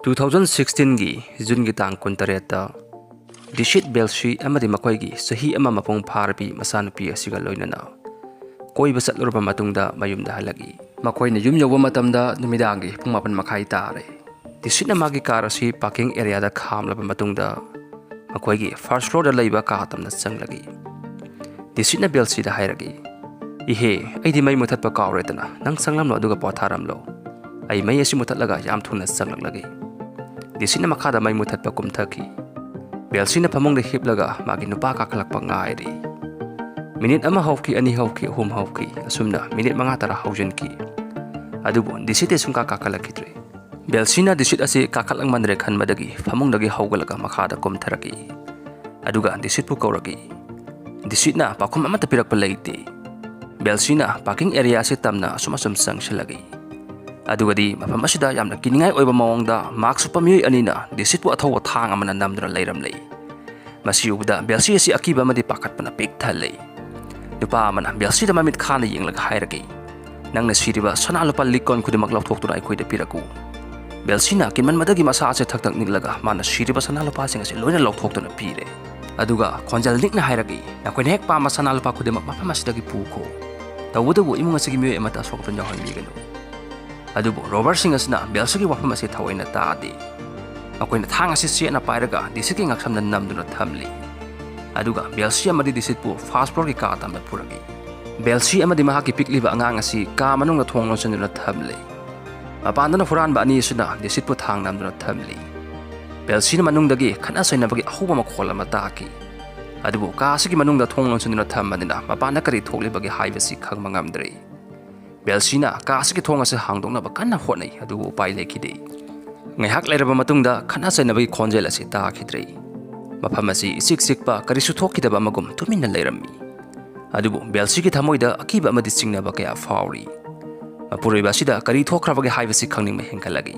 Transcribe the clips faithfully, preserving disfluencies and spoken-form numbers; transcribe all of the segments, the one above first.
Two thousand ꯁꯤꯛꯁꯇꯤꯟꯒꯤ ꯖꯨꯟꯒꯤ ꯇꯥꯡ ꯀꯨꯟꯇꯔꯦꯠꯇ ꯗꯤꯁꯤꯠ ꯕꯦꯜꯁꯤ ꯑꯃꯗꯤ ꯃꯈꯣꯏꯒꯤ ꯆꯍꯤ ꯑꯃ ꯃꯄꯨꯡ ꯐꯥꯔꯕꯤ ꯃꯆꯥꯅꯨꯄꯤ ꯑꯁꯤꯒ ꯂꯣꯏꯅꯅ ꯀꯣꯏꯕ ꯆꯠꯂꯨꯔꯕ ꯃꯇꯨꯡꯗ ꯃꯌꯨꯝꯗ ꯍꯜꯂꯛꯏ꯫ ꯃꯈꯣꯏꯅ ꯌꯨꯝ ꯌꯧꯕ ꯃꯇꯝꯗ ꯅꯨꯃꯤꯗꯥꯡꯒꯤ ꯄꯨꯡ ꯃꯥꯄꯟ ꯃꯈꯥꯏ ꯇꯥꯔꯦ꯫ ꯗꯤꯁꯤꯠꯅ ꯃꯥꯒꯤ ꯀꯥꯔ ꯑꯁꯤ ꯄꯥꯔꯀꯤꯡ ꯑꯦꯔꯤꯌꯥꯗ ꯈꯥꯝꯂꯕ ꯃꯇꯨꯡꯗ ꯃꯈꯣꯏꯒꯤ ꯐꯥꯔꯁ ꯐ꯭ꯂꯣꯔꯗ ꯂꯩꯕ ꯀꯥ ꯇꯝꯅ ꯆꯪꯂꯛꯏ꯫ ꯗꯤꯁꯤꯠꯅ ꯕꯦꯜꯁꯤꯗ ꯍꯥꯏꯔꯛꯏ, "ꯏꯍꯦ, ꯑꯩꯗꯤ ꯃꯩ ꯃꯨꯊꯠꯄ ꯀꯥꯎꯔꯦꯗꯅ, ꯅꯪ ꯆꯪꯂꯝꯂꯣ ꯑꯗꯨꯒ ꯄꯣꯊꯥꯔꯝꯂꯣ꯫ ꯑꯩ ꯃꯩ ꯑꯁꯤ ꯃꯨꯊꯠꯂꯒ ꯌꯥꯝ ꯊꯨꯅ ꯆꯪꯂꯛꯂꯒꯦ꯫" ꯗꯤꯁꯤꯠꯅ ꯃꯈꯥꯗ ꯃꯩ ꯃꯨꯊꯠꯄ ꯀꯨꯝꯊꯈꯤ꯫ ꯕꯦꯜꯁꯤꯅ ꯐꯃꯨꯡꯗ ꯍꯤꯞꯂꯒ ꯃꯥꯒꯤ ꯅꯨꯄꯥ ꯀꯥꯈꯠꯂꯛꯄ ꯉꯥꯏꯔꯤ꯫ ꯃꯤꯅꯤꯠ ꯑꯃ ꯍꯧꯈꯤ, ꯑꯅꯤ ꯍꯧꯈꯤ, ꯑꯍꯨꯝ ꯍꯧꯈꯤ, ꯑꯁꯨꯝꯅ ꯃꯤꯅꯤꯠ ꯃꯉꯥ ꯇꯔꯥ ꯍꯧꯖꯤꯟꯈꯤ꯫ ꯑꯗꯨꯕꯨ ꯗꯤꯁꯤꯠꯇꯤ ꯁꯨꯡꯀꯥ ꯀꯥꯈꯠꯂꯛꯈꯤꯗ꯭ꯔꯦ꯫ ꯕꯦꯜꯁꯤꯅ ꯗꯤꯁꯤꯠ ꯑꯁꯤ ꯀꯥꯈꯠꯂꯛꯃꯟꯗ꯭ꯔꯦ ꯈꯟꯕꯗꯒꯤ ꯐꯃꯨꯡꯗꯒꯤ ꯍꯧꯒꯠꯂꯒ ꯃꯈꯥꯗ ꯀꯨꯝꯊꯔꯛꯏ꯫ ꯑꯗꯨꯒ ꯗꯤꯁꯤꯠꯄꯨ ꯀꯧꯔꯛꯏ꯫ ꯗꯤꯁꯤꯠꯅ ꯄꯥꯎꯈꯨꯝ ꯑꯃꯠꯇ ꯄꯤꯔꯛꯄ ꯂꯩꯇꯦ꯫ ꯕꯦꯜꯁꯤꯅ ꯄꯥꯔꯀꯤꯡ ꯑꯦꯔꯤꯌꯥ ꯑꯁꯤ ꯇꯝꯅ ꯑꯁꯨꯝ ꯑꯁꯨꯝ ꯆꯪꯁꯤꯜꯂꯛꯏ꯫ ꯑꯗꯨꯒꯗꯤ ꯃꯐꯝ ꯑꯁꯤꯗ ꯌꯥꯝꯅ ꯀꯤꯅꯤꯡꯉꯥꯏ ꯑꯣꯏꯕ ꯃꯑꯣꯡꯗ ꯃꯥꯛꯁ ꯎꯞꯄ ꯃꯤꯑꯣꯏ ꯑꯅꯤꯅ ꯗꯤꯁꯤꯠꯄꯨ ꯑꯊꯧꯕ ꯊꯥꯡ ꯑꯃꯅ ꯅꯝꯗꯨꯅ ꯂꯩꯔꯝꯂꯦ꯫ ꯃꯁꯤ ꯎꯕꯗ ꯕꯦꯜꯁꯤ ꯑꯁꯤ ꯑꯀꯤꯕ ꯑꯃꯗꯤ ꯄꯥꯈꯠꯄꯅ ꯄꯤꯛ ꯊꯜꯂꯦ꯫ ꯅꯨꯄꯥ ꯑꯃꯅ ꯕꯦꯜꯁꯤꯗ ꯃꯃꯤꯠ ꯈꯥꯅ ꯌꯦꯡꯂꯒ ꯍꯥꯏꯔꯛꯏ, "ꯅꯪꯅ ꯁꯤꯔꯤꯕ ꯁꯅꯥ ꯂꯨꯄꯥ ꯂꯤꯛ ꯀꯣꯟ ꯈꯨꯗꯤꯡꯃꯛ ꯂꯧꯊꯣꯛꯇꯨꯅ ꯑꯩꯈꯣꯏꯗ ꯄꯤꯔꯛꯎ꯫" ꯕꯦꯜꯁꯤꯅ ꯀꯤꯟꯃꯟꯕꯗꯒꯤ ꯃꯁꯥ ꯑꯁꯤ ꯊꯛ ꯊꯛ ꯅꯤꯛꯂꯒ ꯃꯥꯅ ꯁꯤꯔꯤꯕ ꯁꯅꯥ ꯂꯨꯄꯥꯁꯤꯡ ꯑꯁꯤ ꯂꯣꯏꯅ ꯂꯧꯊꯣꯛꯇꯨꯅ ꯄꯤꯔꯦ꯫ ꯑꯗꯨꯒ ꯈꯣꯟꯖꯦꯜ ꯅꯤꯛꯅ ꯍꯥꯏꯔꯛꯏ, "ꯅꯈꯣꯏꯅ ꯍꯦꯛ ꯄꯥꯝꯕ ꯁꯅꯥ ꯂꯨꯄꯥ ꯈꯨꯗꯤꯡꯃꯛ ꯃꯐꯝ ꯑꯁꯤꯗꯒꯤ ꯄꯨꯈꯣ꯫ ꯇꯧꯕꯇꯕꯨ ꯏꯃꯨꯡ ꯑꯁꯤꯒꯤ ꯃꯤꯑꯣꯏ ꯑꯃꯠꯇ ꯑꯁꯣꯛ ꯑꯄꯟ ꯌꯥꯎꯍꯟꯕꯤꯒꯅꯨ꯫" ꯑꯗꯨꯕꯨ ꯔꯣꯕꯔꯁꯤꯡ ꯑꯁꯤꯅ ꯕꯦꯜꯁꯤꯒꯤ ꯋꯥꯐꯝ ꯑꯁꯤ ꯊꯑꯣꯏꯅ ꯇꯥꯗꯦ꯫ ꯃꯈꯣꯏꯅ ꯊꯥꯡ ꯑꯁꯤ ꯆꯦꯠꯅ ꯄꯥꯏꯔꯒ ꯗꯤꯁꯤꯠꯀꯤ ꯉꯛꯁꯝꯗ ꯅꯝꯗꯨꯅ ꯊꯝꯂꯤ꯫ ꯑꯗꯨꯒ ꯕꯦꯜꯁꯤ ꯑꯃꯗꯤ ꯗꯤꯁꯤꯠꯄꯨ ꯐꯥꯔꯁ ꯐ꯭ꯂꯣꯔꯒꯤ ꯀꯥ ꯇꯝꯗ ꯄꯨꯔꯛꯏ꯫ ꯕꯦꯜꯁꯤ ꯑꯃꯗꯤ ꯃꯍꯥꯛꯀꯤ ꯄꯤꯛꯂꯤꯕ ꯑꯉꯥꯡ ꯑꯁꯤ ꯀꯥ ꯃꯅꯨꯡꯗ ꯊꯣꯡ ꯂꯣꯟꯁꯤꯟꯗꯨꯅ ꯊꯝꯂꯤ꯫ ꯃꯄꯥꯟꯗꯅ ꯍꯨꯔꯥꯟꯕ ꯑꯅꯤ ꯑꯁꯤꯅ ꯗꯤꯁꯤꯠꯄꯨ ꯊꯥꯡ ꯅꯝꯗꯨꯅ ꯊꯝꯂꯤ꯫ ꯕꯦꯜꯁꯤꯅ ꯃꯅꯨꯡꯗꯒꯤ ꯈꯠꯅ ꯆꯩꯅꯕꯒꯤ ꯑꯍꯧꯕ ꯃꯈꯣꯜ ꯑꯃ ꯇꯥꯈꯤ꯫ ꯑꯗꯨꯕꯨ ꯀꯥ ꯑꯁꯤꯒꯤ ꯃꯅꯨꯡꯗ ꯊꯣꯡ ꯂꯣꯟꯁꯤꯟꯗꯨꯅ ꯊꯝꯕꯅꯤꯅ ꯃꯄꯥꯟꯗ ꯀꯔꯤ ꯊꯣꯛꯂꯤꯕꯒꯦ ꯍꯥꯏꯕꯁꯤ ꯈꯪꯕ ꯉꯝꯗ꯭ꯔꯦ꯫ ꯕꯦꯜꯁꯤꯅ ꯀꯥ ꯑꯁꯤꯒꯤ ꯊꯣꯡ ꯑꯁꯤ ꯍꯥꯡꯗꯣꯛꯅꯕ ꯀꯟꯅ ꯍꯣꯠꯅꯩ, ꯑꯗꯨꯕꯨ ꯎꯄꯥꯏ ꯂꯩꯈꯤꯗꯦ꯫ ꯉꯥꯏꯍꯥꯛ ꯂꯩꯔꯕ ꯃꯇꯨꯡꯗ ꯈꯠꯅ ꯆꯩꯅꯕꯒꯤ ꯈꯣꯟꯖꯦꯜ ꯑꯁꯤ ꯇꯥꯈꯤꯗ꯭ꯔꯦ꯫ ꯃꯐꯝ ꯑꯁꯤ ꯏꯆꯤꯛ ꯆꯤꯛꯄ, ꯀꯔꯤꯁꯨ ꯊꯣꯛꯈꯤꯗꯕ ꯑꯃꯒꯨꯝ ꯇꯨꯃꯤꯟꯅ ꯂꯩꯔꯝꯃꯤ꯫ ꯑꯗꯨꯕꯨ ꯕꯦꯜꯁꯤꯒꯤ ꯊꯃꯣꯏꯗ ꯑꯀꯤꯕ ꯑꯃꯗꯤ ꯆꯤꯡꯅꯕ ꯀꯌꯥ ꯐꯥꯎꯔꯤ꯫ ꯃꯄꯨꯔꯣꯏꯕ ꯑꯁꯤꯗ ꯀꯔꯤ ꯊꯣꯛꯈ꯭ꯔꯕꯒꯦ ꯍꯥꯏꯕꯁꯤ ꯈꯪꯅꯤꯡꯕ ꯍꯦꯟꯒꯠꯂꯛꯏ꯫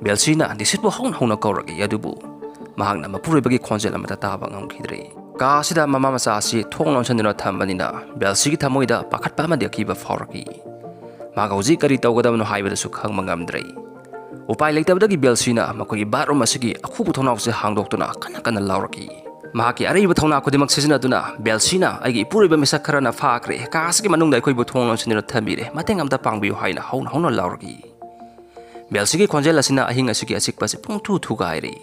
ꯕꯦꯜꯁꯤꯅ ꯗꯤꯁꯤꯠꯄꯨ ꯍꯧꯅ ꯍꯧꯅ ꯀꯧꯔꯛꯏ, ꯑꯗꯨꯕꯨ ꯃꯍꯥꯛꯅ ꯃꯄꯨꯔꯣꯏꯕꯒꯤ ꯈꯣꯟꯖꯦꯜ ꯑꯃꯠꯇ ꯇꯥꯕ ꯉꯝꯈꯤꯗ꯭ꯔꯦ꯫ ꯀꯥ ꯑꯁꯤꯗ ꯃꯃꯥ ꯃꯆꯥ ꯑꯁꯤ ꯊꯣꯡ ꯂꯣꯟꯁꯤꯟꯗꯨꯅ ꯊꯝꯕꯅꯤꯅ ꯕꯦꯜꯁꯤꯒꯤ ꯊꯃꯣꯏꯗ ꯄꯥꯈꯠꯄ ꯑꯃꯗꯤ ꯑꯀꯤꯕ ꯐꯥꯎꯔꯛꯏ꯫ ꯃꯍꯥꯛ ꯍꯧꯖꯤꯛ ꯀꯔꯤ ꯇꯧꯒꯗꯕꯅꯣ ꯍꯥꯏꯕꯗꯨꯁꯨ ꯈꯪꯕ ꯉꯝꯗ꯭ꯔꯦ꯫ ꯎꯄꯥꯏ ꯂꯩꯇꯕꯗꯒꯤ ꯕꯦꯜꯁꯤꯅ ꯃꯈꯣꯏꯒꯤ ꯕꯥꯠꯔꯨꯝ ꯑꯁꯤꯒꯤ ꯑꯈꯨꯕ ꯊꯣꯡꯅꯥꯎꯁꯦ ꯍꯥꯡꯗꯣꯛꯇꯨꯅ ꯀꯟꯅ ꯀꯟꯅ ꯂꯥꯎꯔꯛꯈꯤ꯫ ꯃꯍꯥꯛꯀꯤ ꯑꯔꯩꯕ ꯊꯧꯅꯥ ꯈꯨꯗꯤꯡꯃꯛ ꯁꯤꯖꯤꯟꯅꯗꯨꯅ, "ꯕꯦꯜꯁꯤꯅ, ꯑꯩꯒꯤ ꯏꯄꯨꯔꯣꯏꯕ ꯃꯤꯁꯛ ꯈꯔꯅ ꯐꯥꯈ꯭ꯔꯦ, ꯀꯥ ꯑꯁꯤꯒꯤ ꯃꯅꯨꯡꯗ ꯑꯩꯈꯣꯏꯕꯨ ꯊꯣꯡ ꯂꯣꯟꯁꯤꯟꯗꯨꯅ ꯊꯝꯕꯤꯔꯦ, ꯃꯇꯦꯡ ꯑꯝꯇ ꯄꯥꯡꯕꯤꯌꯨ" ꯍꯥꯏꯅ ꯍꯧꯅ ꯍꯧꯅ ꯂꯥꯎꯔꯛꯏ꯫ ꯕꯦꯜꯁꯤꯒꯤ ꯈꯣꯟꯖꯦꯜ ꯑꯁꯤꯅ ꯑꯍꯤꯡ ꯑꯁꯤꯒꯤ ꯑꯆꯤꯛꯄ ꯑꯁꯤ ꯄꯨꯡꯊꯨ ꯊꯨꯒꯥꯏꯔꯤ꯫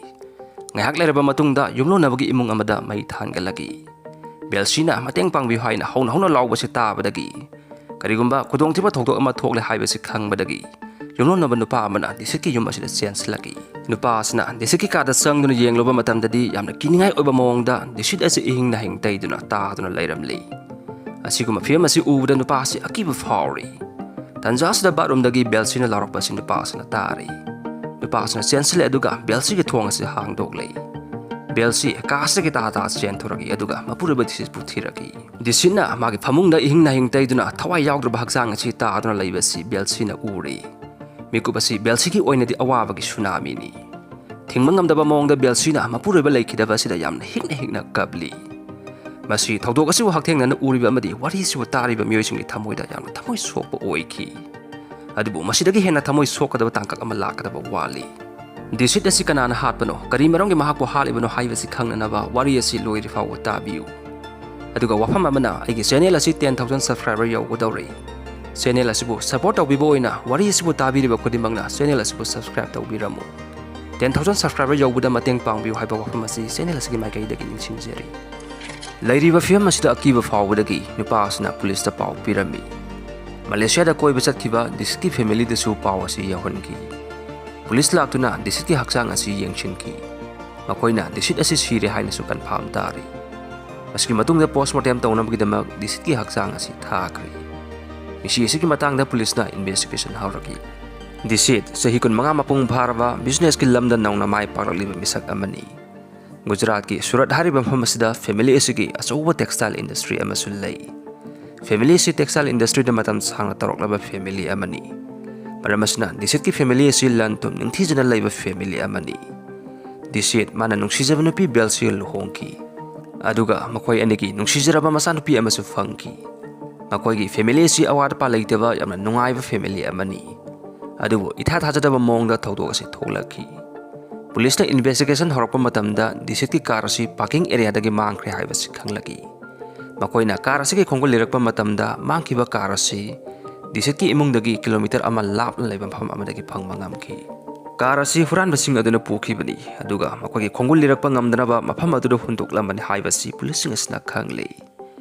ꯉꯥꯏꯍꯥꯛ ꯂꯩꯔꯕ ꯃꯇꯨꯡꯗ ꯌꯨꯝꯂꯣꯟꯅꯕꯒꯤ ꯏꯃꯨꯡ ꯑꯃꯗ ꯃꯩ ꯊꯥꯟꯒꯠꯂꯛꯏ꯫ ꯕꯦꯜꯁꯤꯅ ꯃꯇꯦꯡ ꯄꯥꯡꯕꯤꯌꯨ ꯍꯥꯏꯅ ꯍꯧꯅ ꯍꯧꯅ ꯂꯥꯎꯕꯁꯤ ꯇꯥꯕꯗꯒꯤ, ꯀꯔꯤꯒꯨꯝꯕ ꯈꯨꯗꯣꯡꯊꯤꯕ ꯊꯧꯗꯣꯛ ꯑꯃ ꯊꯣꯛꯂꯦ ꯍꯥꯏꯕꯁꯤ ꯈꯪꯕꯗꯒꯤ, ꯌꯨꯝꯂꯣꯟꯅꯕ ꯅꯨꯄꯥ ꯑꯃꯅ ꯗꯤꯁꯤꯠꯀꯤ ꯌꯨꯝ ꯑꯁꯤꯗ ꯆꯦꯟꯁꯤꯜꯂꯛꯏ꯫ ꯅꯨꯄꯥ ꯑꯁꯤꯅ ꯗꯤꯁꯤꯠꯀꯤ ꯀꯥꯗ ꯆꯪꯗꯨꯅ ꯌꯦꯡꯂꯨꯕ ꯃꯇꯝꯗꯗꯤ, ꯌꯥꯝꯅ ꯀꯤꯅꯤꯡꯉꯥꯏ ꯑꯣꯏꯕ ꯃꯑꯣꯡꯗ ꯗꯤꯁꯤꯠ ꯑꯁꯤ ꯏꯍꯤꯡ ꯅꯥꯍꯤꯡ ꯇꯩꯗꯨꯅ ꯇꯥꯗꯨꯅ ꯂꯩꯔꯝꯂꯤ꯫ ꯑꯁꯤꯒꯨꯝꯕ ꯐꯤꯚꯝ ꯑꯁꯤ ꯎꯕꯗ ꯅꯨꯄꯥ ꯑꯁꯤ ꯑꯀꯤꯕ ꯐꯥꯎꯔꯤ꯫ ꯇꯟꯖꯥ ꯑꯁꯤꯗ ꯕꯥꯠꯔꯨꯝꯗꯒꯤ ꯕꯦꯜꯁꯤꯅ ꯂꯥꯎꯔꯛꯄ ꯑꯁꯤ ꯅꯨꯄꯥ ꯑꯁꯤꯅ ꯇꯥꯔꯤ꯫ ꯅꯨꯄꯥ ꯑꯁꯤꯅ ꯆꯦꯟꯁꯤꯜꯂꯦ, ꯑꯗꯨꯒ ꯕꯦꯜꯁꯤꯒꯤ ꯊꯣꯡ ꯑꯁꯤ ꯍꯥꯡꯗꯣꯛꯂꯦ꯫ ꯕꯦꯜꯁꯤ ꯀꯥ ꯑꯁꯤꯗꯒꯤ ꯇꯥ ꯇꯥ ꯆꯦꯟꯊꯣꯔꯛꯏ, ꯑꯗꯨꯒ ꯃꯄꯨꯔꯣꯏꯕ ꯗꯤꯁꯤꯠꯄꯨ ꯊꯤꯔꯛꯏ꯫ ꯗꯤꯁꯤꯠꯅ ꯃꯥꯒꯤ ꯐꯃꯨꯡꯗ ꯏꯍꯤꯡ ꯅꯥꯍꯤꯡ ꯇꯩꯗꯨꯅ ꯊꯋꯥꯏ ꯌꯥꯎꯗ꯭ꯔꯕ ꯍꯛꯆꯥꯡ ꯑꯁꯤ ꯇꯥꯗꯨꯅ ꯂꯩꯕꯁꯤ ꯕꯦꯜꯁꯤꯅ ꯎꯔꯦ꯫ ꯃꯤꯀꯨꯞ ꯑꯁꯤ ꯕꯦꯜꯁꯤꯒꯤ ꯑꯣꯏꯅꯗꯤ ꯑꯋꯥꯕꯒꯤ ꯁꯨꯅꯥꯃꯤꯅꯤ꯫ ꯊꯤꯡꯕ ꯉꯝꯗꯕ ꯃꯑꯣꯡꯗ ꯕꯦꯜꯁꯤꯅ ꯃꯄꯨꯔꯣꯏꯕ ꯂꯩꯈꯤꯗꯕ ꯑꯁꯤꯗ ꯌꯥꯝꯅ ꯍꯤꯛꯅ ꯍꯤꯛꯅ ꯀꯞꯂꯤ꯫ ꯃꯁꯤ ꯊꯧꯗꯣꯛ ꯑꯁꯤꯕꯨ ꯍꯛꯊꯦꯡꯅꯅ ꯎꯔꯤꯕ ꯑꯃꯗꯤ ꯋꯥꯔꯤ ꯑꯁꯤꯕꯨ ꯇꯥꯔꯤꯕ ꯃꯤꯑꯣꯏꯁꯤꯡꯒꯤ ꯊꯃꯣꯏꯗ ꯌꯥꯝꯅ ꯊꯃꯣꯏ ꯁꯣꯛꯄ ꯑꯣꯏꯈꯤ꯫ ꯑꯗꯨꯕꯨ ꯃꯁꯤꯗꯒꯤ ꯍꯦꯟꯅ ꯊꯃꯣꯏ ꯁꯣꯛꯀꯗꯕ ꯇꯥꯡꯀꯛ ꯑꯃ ꯂꯥꯛꯀꯗꯕ ꯋꯥꯠꯂꯤ꯫ ꯗꯤꯁꯤꯠ ꯑꯁꯤ ꯀꯅꯥꯅ ꯍꯥꯠꯄꯅꯣ, ꯀꯔꯤ ꯃꯔꯝꯒꯤ ꯃꯍꯥꯛꯄꯨ ꯍꯥꯠꯂꯤꯕꯅꯣ ꯍꯥꯏꯕꯁꯤ ꯈꯪꯅꯅꯕ ꯋꯥꯔꯤ ꯑꯁꯤ ꯂꯣꯏꯗ꯭ꯔꯤ ꯐꯥꯎꯕ ꯇꯥꯕꯤꯌꯨ꯫ ꯑꯗꯨꯒ ꯋꯥꯐꯝ ꯑꯃꯅ, ꯑꯩꯒꯤ ꯆꯦꯅꯦꯜ ꯑꯁꯤ ten thousand subscriber ꯌꯧꯒꯗꯧꯔꯦ꯫ ꯆꯦꯅꯦꯜ ꯑꯁꯤꯕꯨ ꯁꯄꯣꯔꯠ ꯇꯧꯕꯤꯕ ꯑꯣꯏꯅ ꯋꯥꯔꯤ ꯑꯁꯤꯕꯨ ꯇꯥꯕꯤꯔꯤꯕ ꯈꯨꯗꯤꯡꯃꯛꯅ ꯆꯦꯅꯦꯜ ꯑꯁꯤꯕꯨ subscribe ꯇꯧꯕꯤꯔꯝꯃꯨ꯫ Ten thousand subscriber ꯌꯧꯕꯗ ꯃꯇꯦꯡ ꯄꯥꯡꯕꯤꯌꯨ ꯍꯥꯏꯕ ꯋꯥꯐꯝ ꯑꯁꯤ ꯆꯦꯅꯦꯜ ꯑꯁꯤꯒꯤ ꯃꯥꯏꯀꯩꯗꯒꯤ ꯅꯤꯡꯁꯤꯡꯖꯔꯤ꯫ ꯂꯩꯔꯤꯕ ꯐꯤꯚꯝ ꯑꯁꯤꯗ ꯑꯀꯤꯕ ꯐꯥꯎꯕꯗꯒꯤ ꯅꯨꯄꯥ ꯑꯁꯤꯅ ꯄꯨꯂꯤꯁꯇ ꯄꯥꯎ ꯄꯤꯔꯝꯃꯤ꯫ ꯃꯂꯦꯁꯤꯌꯥꯗ ꯀꯣꯏꯕ ꯆꯠꯈꯤꯕ ꯗꯤꯁꯤꯠꯀꯤ ꯐꯦꯃꯤꯂꯤꯗꯁꯨ ꯄꯥꯎ ꯑꯁꯤ ꯌꯧꯍꯟꯈꯤ꯫ ꯄꯨꯂꯤꯁ ꯂꯥꯛꯇꯨꯅ ꯗꯤꯁꯤꯠꯀꯤ ꯍꯛꯆꯥꯡ ꯑꯁꯤ ꯌꯦꯡꯁꯤꯟꯈꯤ꯫ ꯃꯈꯣꯏꯅ ꯗꯤꯁꯤꯠ ꯑꯁꯤ ꯁꯤꯔꯦ ꯍꯥꯏꯅꯁꯨ ꯀꯟꯐꯥꯝ ꯇꯥꯔꯤ꯫ ꯃꯁꯤꯒꯤ ꯃꯇꯨꯡꯗ ꯄꯣꯁꯃꯣꯔꯇꯦꯝ ꯇꯧꯅꯕꯒꯤꯗꯃꯛ ꯗꯤꯁꯤꯠꯀꯤ ꯍꯛꯆꯥꯡ ꯑꯁꯤ ꯊꯥꯈ꯭ꯔꯦ꯫ ꯃꯤꯁꯤ ꯑꯁꯤꯒꯤ ꯃꯇꯥꯡꯗ ꯄꯨꯂꯤꯁꯅ ꯏꯟꯚꯦꯁꯇꯤꯒꯦꯁꯟ ꯍꯧꯔꯛꯏ꯫ ꯗꯤꯁꯤꯠ ꯆꯍꯤ ꯀꯨꯟꯃꯉꯥ ꯃꯄꯨꯡ ꯐꯥꯔꯕ ꯕꯤꯖꯤꯅꯦꯁꯀꯤ ꯂꯝꯗ ꯅꯧꯅ ꯃꯥꯏ ꯄꯥꯛꯂꯛꯂꯤꯕ ꯃꯤꯁꯛ ꯑꯃꯅꯤ꯫ ꯒꯨꯖꯔꯥꯠꯀꯤ ꯁꯨꯔꯠ ꯍꯥꯏꯔꯤꯕ ꯃꯐꯝ ꯑꯁꯤꯗ ꯐꯦꯃꯤꯂꯤ ꯑꯁꯤꯒꯤ ꯑꯆꯧꯕ ꯇꯦꯛꯁꯇꯥꯏꯜ ꯏꯟꯗꯁꯇ꯭ꯔꯤ ꯑꯃꯁꯨ ꯂꯩ꯫ ꯐꯦꯃꯤꯂꯤ ꯑꯁꯤ ꯇꯦꯛꯁꯇꯥꯏꯜ ꯏꯟꯗꯁꯇ꯭ꯔꯤꯗ ꯃꯇꯝ ꯁꯥꯡꯅ ꯇꯧꯔꯛꯂꯕ ꯐꯦꯃꯤꯂꯤ ꯑꯃꯅꯤ꯫ ꯃꯔꯝ ꯑꯁꯤꯅ ꯗꯤꯁꯤꯠꯀꯤ ꯐꯦꯃꯤꯂꯤ ꯑꯁꯤ ꯂꯟ ꯊꯨꯝ ꯅꯤꯡꯊꯤꯖꯅ ꯂꯩꯕ ꯐꯦꯃꯤꯂꯤ ꯑꯃꯅꯤ꯫ ꯗꯤꯁꯤꯠ ꯃꯥꯅ ꯅꯨꯡꯁꯤꯖꯕ ꯅꯨꯄꯤ ꯕꯦꯜꯁꯤꯒ ꯂꯨꯍꯣꯡꯈꯤ꯫ ꯑꯗꯨꯒ ꯃꯈꯣꯏ ꯑꯅꯤꯒꯤ ꯅꯨꯡꯁꯤꯖꯔꯕ ꯃꯆꯥꯅꯨꯄꯤ ꯑꯃꯁꯨ ꯐꯪꯈꯤ꯫ ꯃꯈꯣꯏꯒꯤ ꯐꯦꯃꯤꯂꯤ ꯑꯁꯤ ꯑꯋꯥꯠ ꯑꯄꯥ ꯂꯩꯇꯕ ꯌꯥꯝꯅ ꯅꯨꯡꯉꯥꯏꯕ ꯐꯦꯃꯤꯂꯤ ꯑꯃꯅꯤ꯫ ꯑꯗꯨꯕꯨ ꯏꯊꯥ ꯊꯥꯖꯗꯕ ꯃꯑꯣꯡꯗ ꯊꯧꯗꯣꯛ ꯑꯁꯤ ꯊꯣꯛꯂꯛꯈꯤ꯫ ꯄꯨꯂꯤꯁꯅ ꯏꯟꯚꯦꯁꯇꯤꯒꯦꯁꯟ ꯍꯧꯔꯛꯄ ꯃꯇꯝꯗ ꯗꯤꯁꯤꯠꯀꯤ ꯀꯥꯔ ꯑꯁꯤ ꯄꯥꯔꯀꯤꯡ ꯑꯦꯔꯤꯌꯥꯗꯒꯤ ꯃꯥꯡꯈ꯭ꯔꯦ ꯍꯥꯏꯕꯁꯤ ꯈꯪꯂꯛꯏ꯫ ꯃꯈꯣꯏꯅ ꯀꯥꯔ ꯑꯁꯤꯒꯤ ꯈꯣꯡꯒꯨꯜ ꯂꯤꯔꯛꯄ ꯃꯇꯝꯗ ꯃꯥꯡꯈꯤꯕ ꯀꯥꯔ ꯑꯁꯤ ꯗꯤꯁꯤꯠꯀꯤ ꯏꯃꯨꯡꯗꯒꯤ ꯀꯤꯂꯣꯃꯤꯇꯔ ꯑꯃ ꯂꯥꯞꯅ ꯂꯩꯕ ꯃꯐꯝ ꯑꯃꯗꯒꯤ ꯐꯪꯕ ꯉꯝꯈꯤ꯫ ꯀꯥꯔ ꯑꯁꯤ ꯍꯨꯔꯥꯟꯕꯁꯤꯡ ꯑꯗꯨꯅ ꯄꯨꯈꯤꯕꯅꯤ, ꯑꯗꯨꯒ ꯃꯈꯣꯏꯒꯤ ꯈꯣꯡꯒꯨꯜ ꯂꯤꯔꯛꯄ ꯉꯝꯗꯅꯕ ꯃꯐꯝ ꯑꯗꯨꯗ ꯍꯨꯟꯗꯣꯛꯂꯝꯕꯅꯤ ꯍꯥꯏꯕꯁꯤ ꯄꯨꯂꯤꯁꯁꯤꯡ ꯑꯁꯤꯅ ꯈꯪꯂꯤ꯫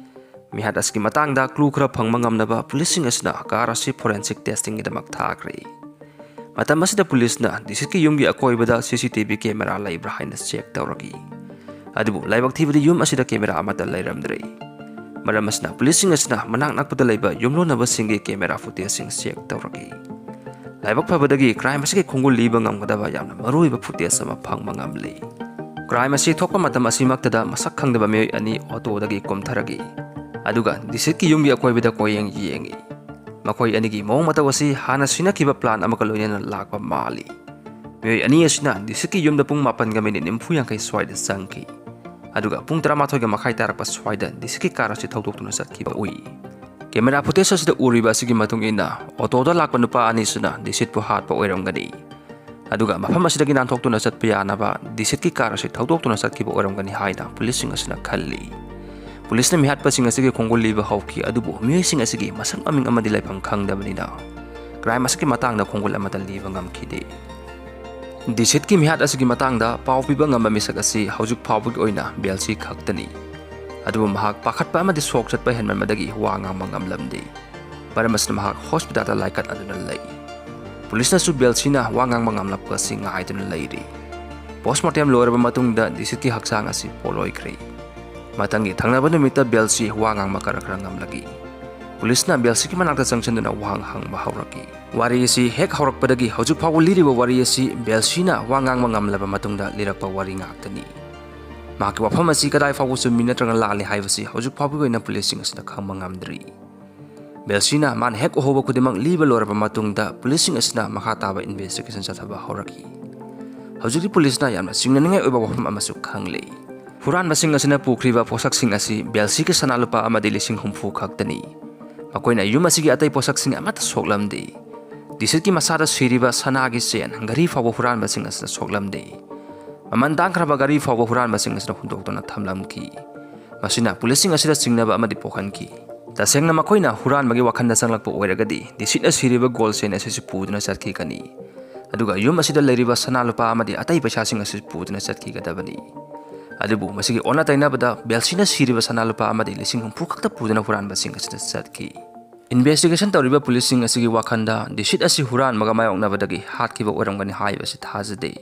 ꯃꯤꯍꯥꯠ ꯑꯁꯤꯒꯤ ꯃꯇꯥꯡꯗ ꯀ꯭ꯂꯨ ꯈꯔ ꯐꯪꯕ ꯉꯝꯅꯕ ꯄꯨꯂꯤꯁꯁꯤꯡ ꯑꯁꯤꯅ ꯀꯥꯔ ꯑꯁꯤ ꯐꯣꯔꯦꯟꯁꯤꯛ ꯇꯦꯁꯇꯤꯡꯒꯤꯗꯃꯛ ꯊꯥꯈ꯭ꯔꯦ꯫ ꯃꯇꯝ ꯑꯁꯤꯗ ꯄꯨꯂꯤꯁꯅ ꯗꯤꯁꯤꯠꯀꯤ ꯌꯨꯝꯒꯤ ꯑꯀꯣꯏꯕꯗ ꯁꯤ ꯁꯤ ꯇꯤ ꯚꯤ ꯀꯦꯃꯦꯔꯥ ꯂꯩꯕ꯭ꯔꯥ ꯍꯥꯏꯅ ꯆꯦꯛ ꯇꯧꯔꯛꯏ꯫ ꯑꯗꯨꯕꯨ ꯂꯥꯏꯕꯛ ꯊꯤꯕꯗꯤ ꯌꯨꯝ ꯑꯁꯤꯗ ꯀꯦꯃꯦꯔꯥ ꯑꯃꯠꯇ ꯂꯩꯔꯝꯗ꯭ꯔꯦ꯫ ꯃꯔꯝ ꯑꯁꯤꯅ ꯄꯨꯂꯤꯁꯁꯤꯡ ꯑꯁꯤꯅ ꯃꯅꯥꯛ ꯅꯛꯄꯗ ꯂꯩꯕ ꯌꯨꯝꯂꯣꯟꯅꯕꯁꯤꯡꯒꯤ ꯀꯦꯃꯦꯔꯥ ꯐꯨꯇꯦꯖꯁꯤꯡ ꯆꯦꯛ ꯇꯧꯔꯛꯏ꯫ ꯂꯥꯏꯕꯛ ꯐꯕꯗꯒꯤ ꯀ꯭ꯔꯥꯏꯝ ꯑꯁꯤꯒꯤ ꯈꯣꯡꯒꯨꯜ ꯂꯤꯕ ꯉꯝꯒꯗꯕ ꯌꯥꯝꯅ ꯃꯔꯨꯑꯣꯏꯕ ꯐꯨꯇꯦꯖ ꯑꯃ ꯐꯪꯕ ꯉꯝꯂꯤ꯫ ꯀ꯭ꯔꯥꯏꯝ ꯑꯁꯤ ꯊꯣꯛꯄ ꯃꯇꯝ ꯑꯁꯤꯃꯛꯇꯗ ꯃꯁꯛ ꯈꯪꯗꯕ ꯃꯤꯑꯣꯏ ꯑꯅꯤ ꯑꯣꯇꯣꯗꯒꯤ ꯀꯨꯝꯊꯔꯛꯏ, ꯑꯗꯨꯒ ꯗꯤꯁꯤꯠꯀꯤ ꯌꯨꯝꯒꯤ ꯑꯀꯣꯏꯕꯗ ꯀꯣꯏꯌꯦꯡ ꯌꯦꯡꯏ꯫ ꯃꯈꯣꯏ ꯑꯅꯤꯒꯤ ꯃꯑꯣꯡ ꯃꯇꯧ ꯑꯁꯤ ꯍꯥꯟꯅ ꯁꯤꯟꯅꯈꯤꯕ ꯄ꯭ꯂꯥꯟ ꯑꯃꯒ ꯂꯣꯏꯅꯅ ꯂꯥꯛꯄ ꯃꯥꯜꯂꯤ꯫ ꯃꯤꯑꯣꯏ ꯑꯅꯤ ꯑꯁꯤꯅ ꯗꯤꯁꯤꯠꯀꯤ ꯌꯨꯝꯗ ꯄꯨꯡ ꯃꯥꯄꯟꯒ ꯃꯤꯅꯤꯠ ꯅꯤꯐꯨ ꯌꯥꯡꯈꯩ ꯁ꯭ꯋꯥꯏꯗ ꯆꯪꯈꯤ, ꯑꯗꯨꯒ ꯄꯨꯡ ꯇꯔꯥꯃꯥꯊꯣꯏꯒ ꯃꯈꯥꯏ ꯇꯥꯔꯛꯄ ꯁ꯭ꯋꯥꯏꯗ ꯗꯤꯁꯤꯠꯀꯤ ꯀꯥꯔ ꯑꯁꯤ ꯊꯧꯗꯣꯛꯇꯨꯅ ꯆꯠꯈꯤꯕ ꯎꯏ꯫ ꯀꯦꯃꯦꯔꯥ ꯐꯨꯇꯦꯖ ꯑꯁꯤꯗ ꯎꯔꯤꯕ ꯑꯁꯤꯒꯤ ꯃꯇꯨꯡ ꯏꯟꯅ, ꯑꯣꯇꯣꯗ ꯂꯥꯛꯄ ꯅꯨꯄꯥ ꯑꯅꯤꯁꯤꯅ ꯗꯤꯁꯤꯠꯄꯨ ꯍꯥꯠꯄ ꯑꯣꯏꯔꯝꯒꯅꯤ, ꯑꯗꯨꯒ ꯃꯐꯝ ꯑꯁꯤꯗꯒꯤ ꯅꯥꯟꯊꯣꯛꯇꯨꯅ ꯆꯠꯄ ꯌꯥꯅꯕ ꯗꯤꯁꯤꯠꯀꯤ ꯀꯥꯔ ꯑꯁꯤ ꯊꯧꯗꯣꯛꯇꯨꯅ ꯆꯠꯈꯤꯕ ꯑꯣꯏꯔꯝꯒꯅꯤ ꯍꯥꯏꯅ ꯄꯨꯂꯤꯁꯁꯤꯡ ꯑꯁꯤꯅ ꯈꯜꯂꯤ꯫ ꯄꯨꯂꯤꯁꯅ ꯃꯤꯍꯥꯠꯄꯁꯤꯡ ꯑꯁꯤꯒꯤ ꯈꯣꯡꯒꯨꯜ ꯂꯤꯕ ꯍꯧꯈꯤ, ꯑꯗꯨꯕꯨ ꯃꯤꯑꯣꯏꯁꯤꯡ ꯑꯁꯤꯒꯤ ꯃꯁꯛ ꯃꯃꯤꯡ ꯑꯃꯗꯤ ꯂꯩꯐꯝ ꯈꯪꯗꯕꯅꯤꯅ ꯀ꯭ꯔꯥꯏꯝ ꯑꯁꯤꯒꯤ ꯃꯇꯥꯡꯗ ꯈꯣꯡꯒꯨꯜ ꯑꯃꯠꯇ ꯂꯤꯕ ꯉꯝꯈꯤꯗꯦ꯫ ꯗꯤꯁꯤꯠꯀꯤ ꯃꯤꯍꯥꯠ ꯑꯁꯤꯒꯤ ꯃꯇꯥꯡꯗ ꯄꯥꯎ ꯄꯤꯕ ꯉꯝꯕ ꯃꯤꯁꯛ ꯑꯁꯤ ꯍꯧꯖꯤꯛ ꯐꯥꯎꯕꯒꯤ ꯑꯣꯏꯅ ꯕꯦꯜꯁꯤ ꯈꯛꯇꯅꯤ꯫ ꯑꯗꯨꯕꯨ ꯃꯍꯥꯛ ꯄꯥꯈꯠꯄ ꯑꯃꯗꯤ ꯁꯣꯛ ꯆꯠꯄ ꯍꯦꯟꯃꯟꯕꯗꯒꯤ ꯋꯥ ꯉꯥꯡꯕ ꯉꯝꯂꯝꯗꯦ꯫ ꯃꯔꯝ ꯑꯁꯤꯅ ꯃꯍꯥꯛ ꯍꯣꯁꯄꯤꯇꯥꯜꯗ ꯂꯥꯏꯀꯠꯅꯗꯨꯅ ꯂꯩ꯫ ꯄꯨꯂꯤꯁꯅꯁꯨ ꯕꯦꯜꯁꯤꯅ ꯋꯥ ꯉꯥꯡꯕ ꯉꯝꯂꯛꯄ ꯑꯁꯤ ꯉꯥꯏꯗꯨꯅ ꯂꯩꯔꯤ꯫ ꯄꯣꯁꯃꯣꯔꯇꯦꯝ ꯂꯣꯏꯔꯕ ꯃꯇꯨꯡꯗ ꯗꯤꯁꯤꯠꯀꯤ ꯍꯛꯆꯥꯡ ꯑꯁꯤ ꯄꯣꯂꯣꯏꯈ꯭ꯔꯦ꯫ ꯃꯊꯪꯒꯤ ꯊꯪꯅꯕ ꯅꯨꯃꯤꯠꯇ ꯕꯦꯜꯁꯤ ꯋꯥ ꯉꯥꯡꯕ ꯈꯔ ꯈꯔ ꯉꯝꯂꯛꯏ꯫ ꯄꯨꯂꯤꯁꯅ ꯕꯦꯜꯁꯤꯒꯤ ꯃꯅꯥꯛꯇ ꯆꯪꯁꯤꯟꯗꯨꯅ ꯋꯥꯍꯪ ꯍꯪꯕ ꯍꯧꯔꯛꯏ꯫ ꯋꯥꯔꯤ ꯑꯁꯤ ꯍꯦꯛ ꯍꯧꯔꯛꯄꯗꯒꯤ ꯍꯧꯖꯤꯛ ꯐꯥꯎꯕ ꯂꯤꯔꯤꯕ ꯋꯥꯔꯤ ꯑꯁꯤ ꯕꯦꯜꯁꯤꯅ ꯋꯥ ꯉꯥꯡꯕ ꯉꯝꯂꯕ ꯃꯇꯨꯡꯗ ꯂꯤꯔꯛꯄ ꯋꯥꯔꯤ ꯉꯥꯛꯇꯅꯤ꯫ ꯃꯍꯥꯛꯀꯤ ꯋꯥꯐꯝ ꯑꯁꯤ ꯀꯗꯥꯏ ꯐꯥꯎꯕ ꯆꯨꯝꯃꯤ ꯅꯠꯇ꯭ꯔꯒ ꯂꯥꯜꯂꯤ ꯍꯥꯏꯕꯁꯤ ꯍꯧꯖꯤꯛ ꯐꯥꯎꯕꯒꯤ ꯑꯣꯏꯅ ꯄꯨꯂꯤꯁꯁꯤꯡ ꯑꯁꯤꯅ ꯈꯪꯕ ꯉꯝꯗ꯭ꯔꯤ꯫ ꯕꯦꯜꯁꯤꯅ ꯃꯥꯅ ꯍꯦꯛ ꯎꯍꯧꯕ ꯈꯨꯗꯤꯡꯃꯛ ꯂꯤꯕ ꯂꯣꯏꯔꯕ ꯃꯇꯨꯡꯗ ꯄꯨꯂꯤꯁꯁꯤꯡ ꯑꯁꯤꯅ ꯃꯈꯥ ꯇꯥꯕ ꯏꯟꯚꯦꯁꯇꯤꯒꯦꯁꯟ ꯆꯠꯊꯕ ꯍꯧꯔꯛꯈꯤ꯫ ꯍꯧꯖꯤꯛꯇꯤ ꯄꯨꯂꯤꯁꯅ ꯌꯥꯝꯅ ꯆꯤꯡꯅꯅꯤꯡꯉꯥꯏ ꯑꯣꯏꯕ ꯋꯥꯐꯝ ꯑꯃꯁꯨ ꯈꯪꯂꯦ꯫ ꯍꯨꯔꯥꯟꯕꯁꯤꯡ ꯑꯁꯤꯅ ꯄꯨꯈ꯭ꯔꯤꯕ ꯄꯣꯠꯁꯛꯁꯤꯡ ꯑꯁꯤ ꯕꯦꯜꯁꯤꯒꯤ ꯁꯅꯥ ꯂꯨꯄꯥ ꯑꯃꯗꯤ ꯂꯤꯁꯤꯡ ꯍꯨꯝꯐꯨ ꯈꯛꯇꯅꯤ꯫ ꯃꯈꯣꯏꯅ ꯌꯨꯝ ꯑꯁꯤꯒꯤ ꯑꯇꯩ ꯄꯣꯠꯁꯛꯁꯤꯡ ꯑꯃꯠꯇ ꯁꯣꯛꯂꯝꯗꯦ꯫ ꯗꯤꯁꯤꯠꯀꯤ ꯃꯁꯥꯗ ꯁꯤꯔꯤꯕ ꯁꯅꯥꯒꯤ ꯆꯦꯟ, ꯘꯔꯤ ꯐꯥꯎꯕ ꯍꯨꯔꯥꯟꯕꯁꯤꯡ ꯑꯁꯤꯅ ꯁꯣꯛꯂꯝꯗꯦ꯫ ꯃꯃꯜ ꯇꯥꯡꯈ꯭ꯔꯕ ꯘꯔꯤ ꯐꯥꯎꯕ ꯍꯨꯔꯥꯟꯕꯁꯤꯡ ꯑꯁꯤꯅ ꯍꯨꯟꯗꯣꯛꯇꯨꯅ ꯊꯝꯂꯝꯈꯤ꯫ ꯃꯁꯤꯅ ꯄꯨꯂꯤꯁꯁꯤꯡ ꯑꯁꯤꯗ ꯆꯤꯡꯅꯕ ꯑꯃꯗꯤ ꯄꯣꯛꯍꯟꯈꯤ꯫ ꯇꯁꯦꯡꯅ ꯃꯈꯣꯏꯅ ꯍꯨꯔꯥꯟꯕꯒꯤ ꯋꯥꯈꯜꯗ ꯆꯪꯂꯛꯄ ꯑꯣꯏꯔꯒꯗꯤ, ꯗꯤꯁꯤꯠꯅ ꯁꯤꯔꯤꯕ ꯒꯣꯜ ꯆꯦꯟ ꯑꯁꯤꯁꯨ ꯄꯨꯗꯨꯅ ꯆꯠꯈꯤꯒꯅꯤ꯫ ꯑꯗꯨꯒ ꯌꯨꯝ ꯑꯁꯤꯗ ꯂꯩꯔꯤꯕ ꯁꯅꯥ ꯂꯨꯄꯥ ꯑꯃꯗꯤ ꯑꯇꯩ ꯄꯩꯁꯥꯁꯤꯡ ꯑꯁꯤ ꯄꯨꯗꯨꯅ ꯆꯠꯈꯤꯒꯗꯕꯅꯤ꯫ ꯑꯗꯨꯕꯨ ꯃꯁꯤꯒꯤ ꯑꯣꯟꯅ ꯇꯩꯅꯕꯗ, ꯕꯦꯜꯁꯤꯅ ꯁꯤꯔꯤꯕ ꯁꯅꯥ ꯂꯨꯄꯥ ꯑꯃꯗꯤ ꯂꯤꯁꯤꯡ ꯍꯨꯝꯐꯨ ꯈꯛꯇ ꯄꯨꯗꯨꯅ ꯍꯨꯔꯥꯟꯕꯁꯤꯡ ꯑꯁꯤꯗ ꯆꯠꯈꯤ꯫ ꯏꯟꯚꯦꯁꯇꯤꯒꯦꯁꯟ ꯇꯧꯔꯤꯕ ꯄꯨꯂꯤꯁꯁꯤꯡ ꯑꯁꯤꯒꯤ ꯋꯥꯈꯜꯗ, ꯗꯤꯁꯤꯠ ꯑꯁꯤ ꯍꯨꯔꯥꯟꯕꯒ ꯃꯥꯌꯣꯛꯅꯕꯗꯒꯤ ꯍꯥꯠꯈꯤꯕ ꯑꯣꯏꯔꯝꯒꯅꯤ ꯍꯥꯏꯕꯁꯤ ꯊꯥꯖꯗꯦ꯫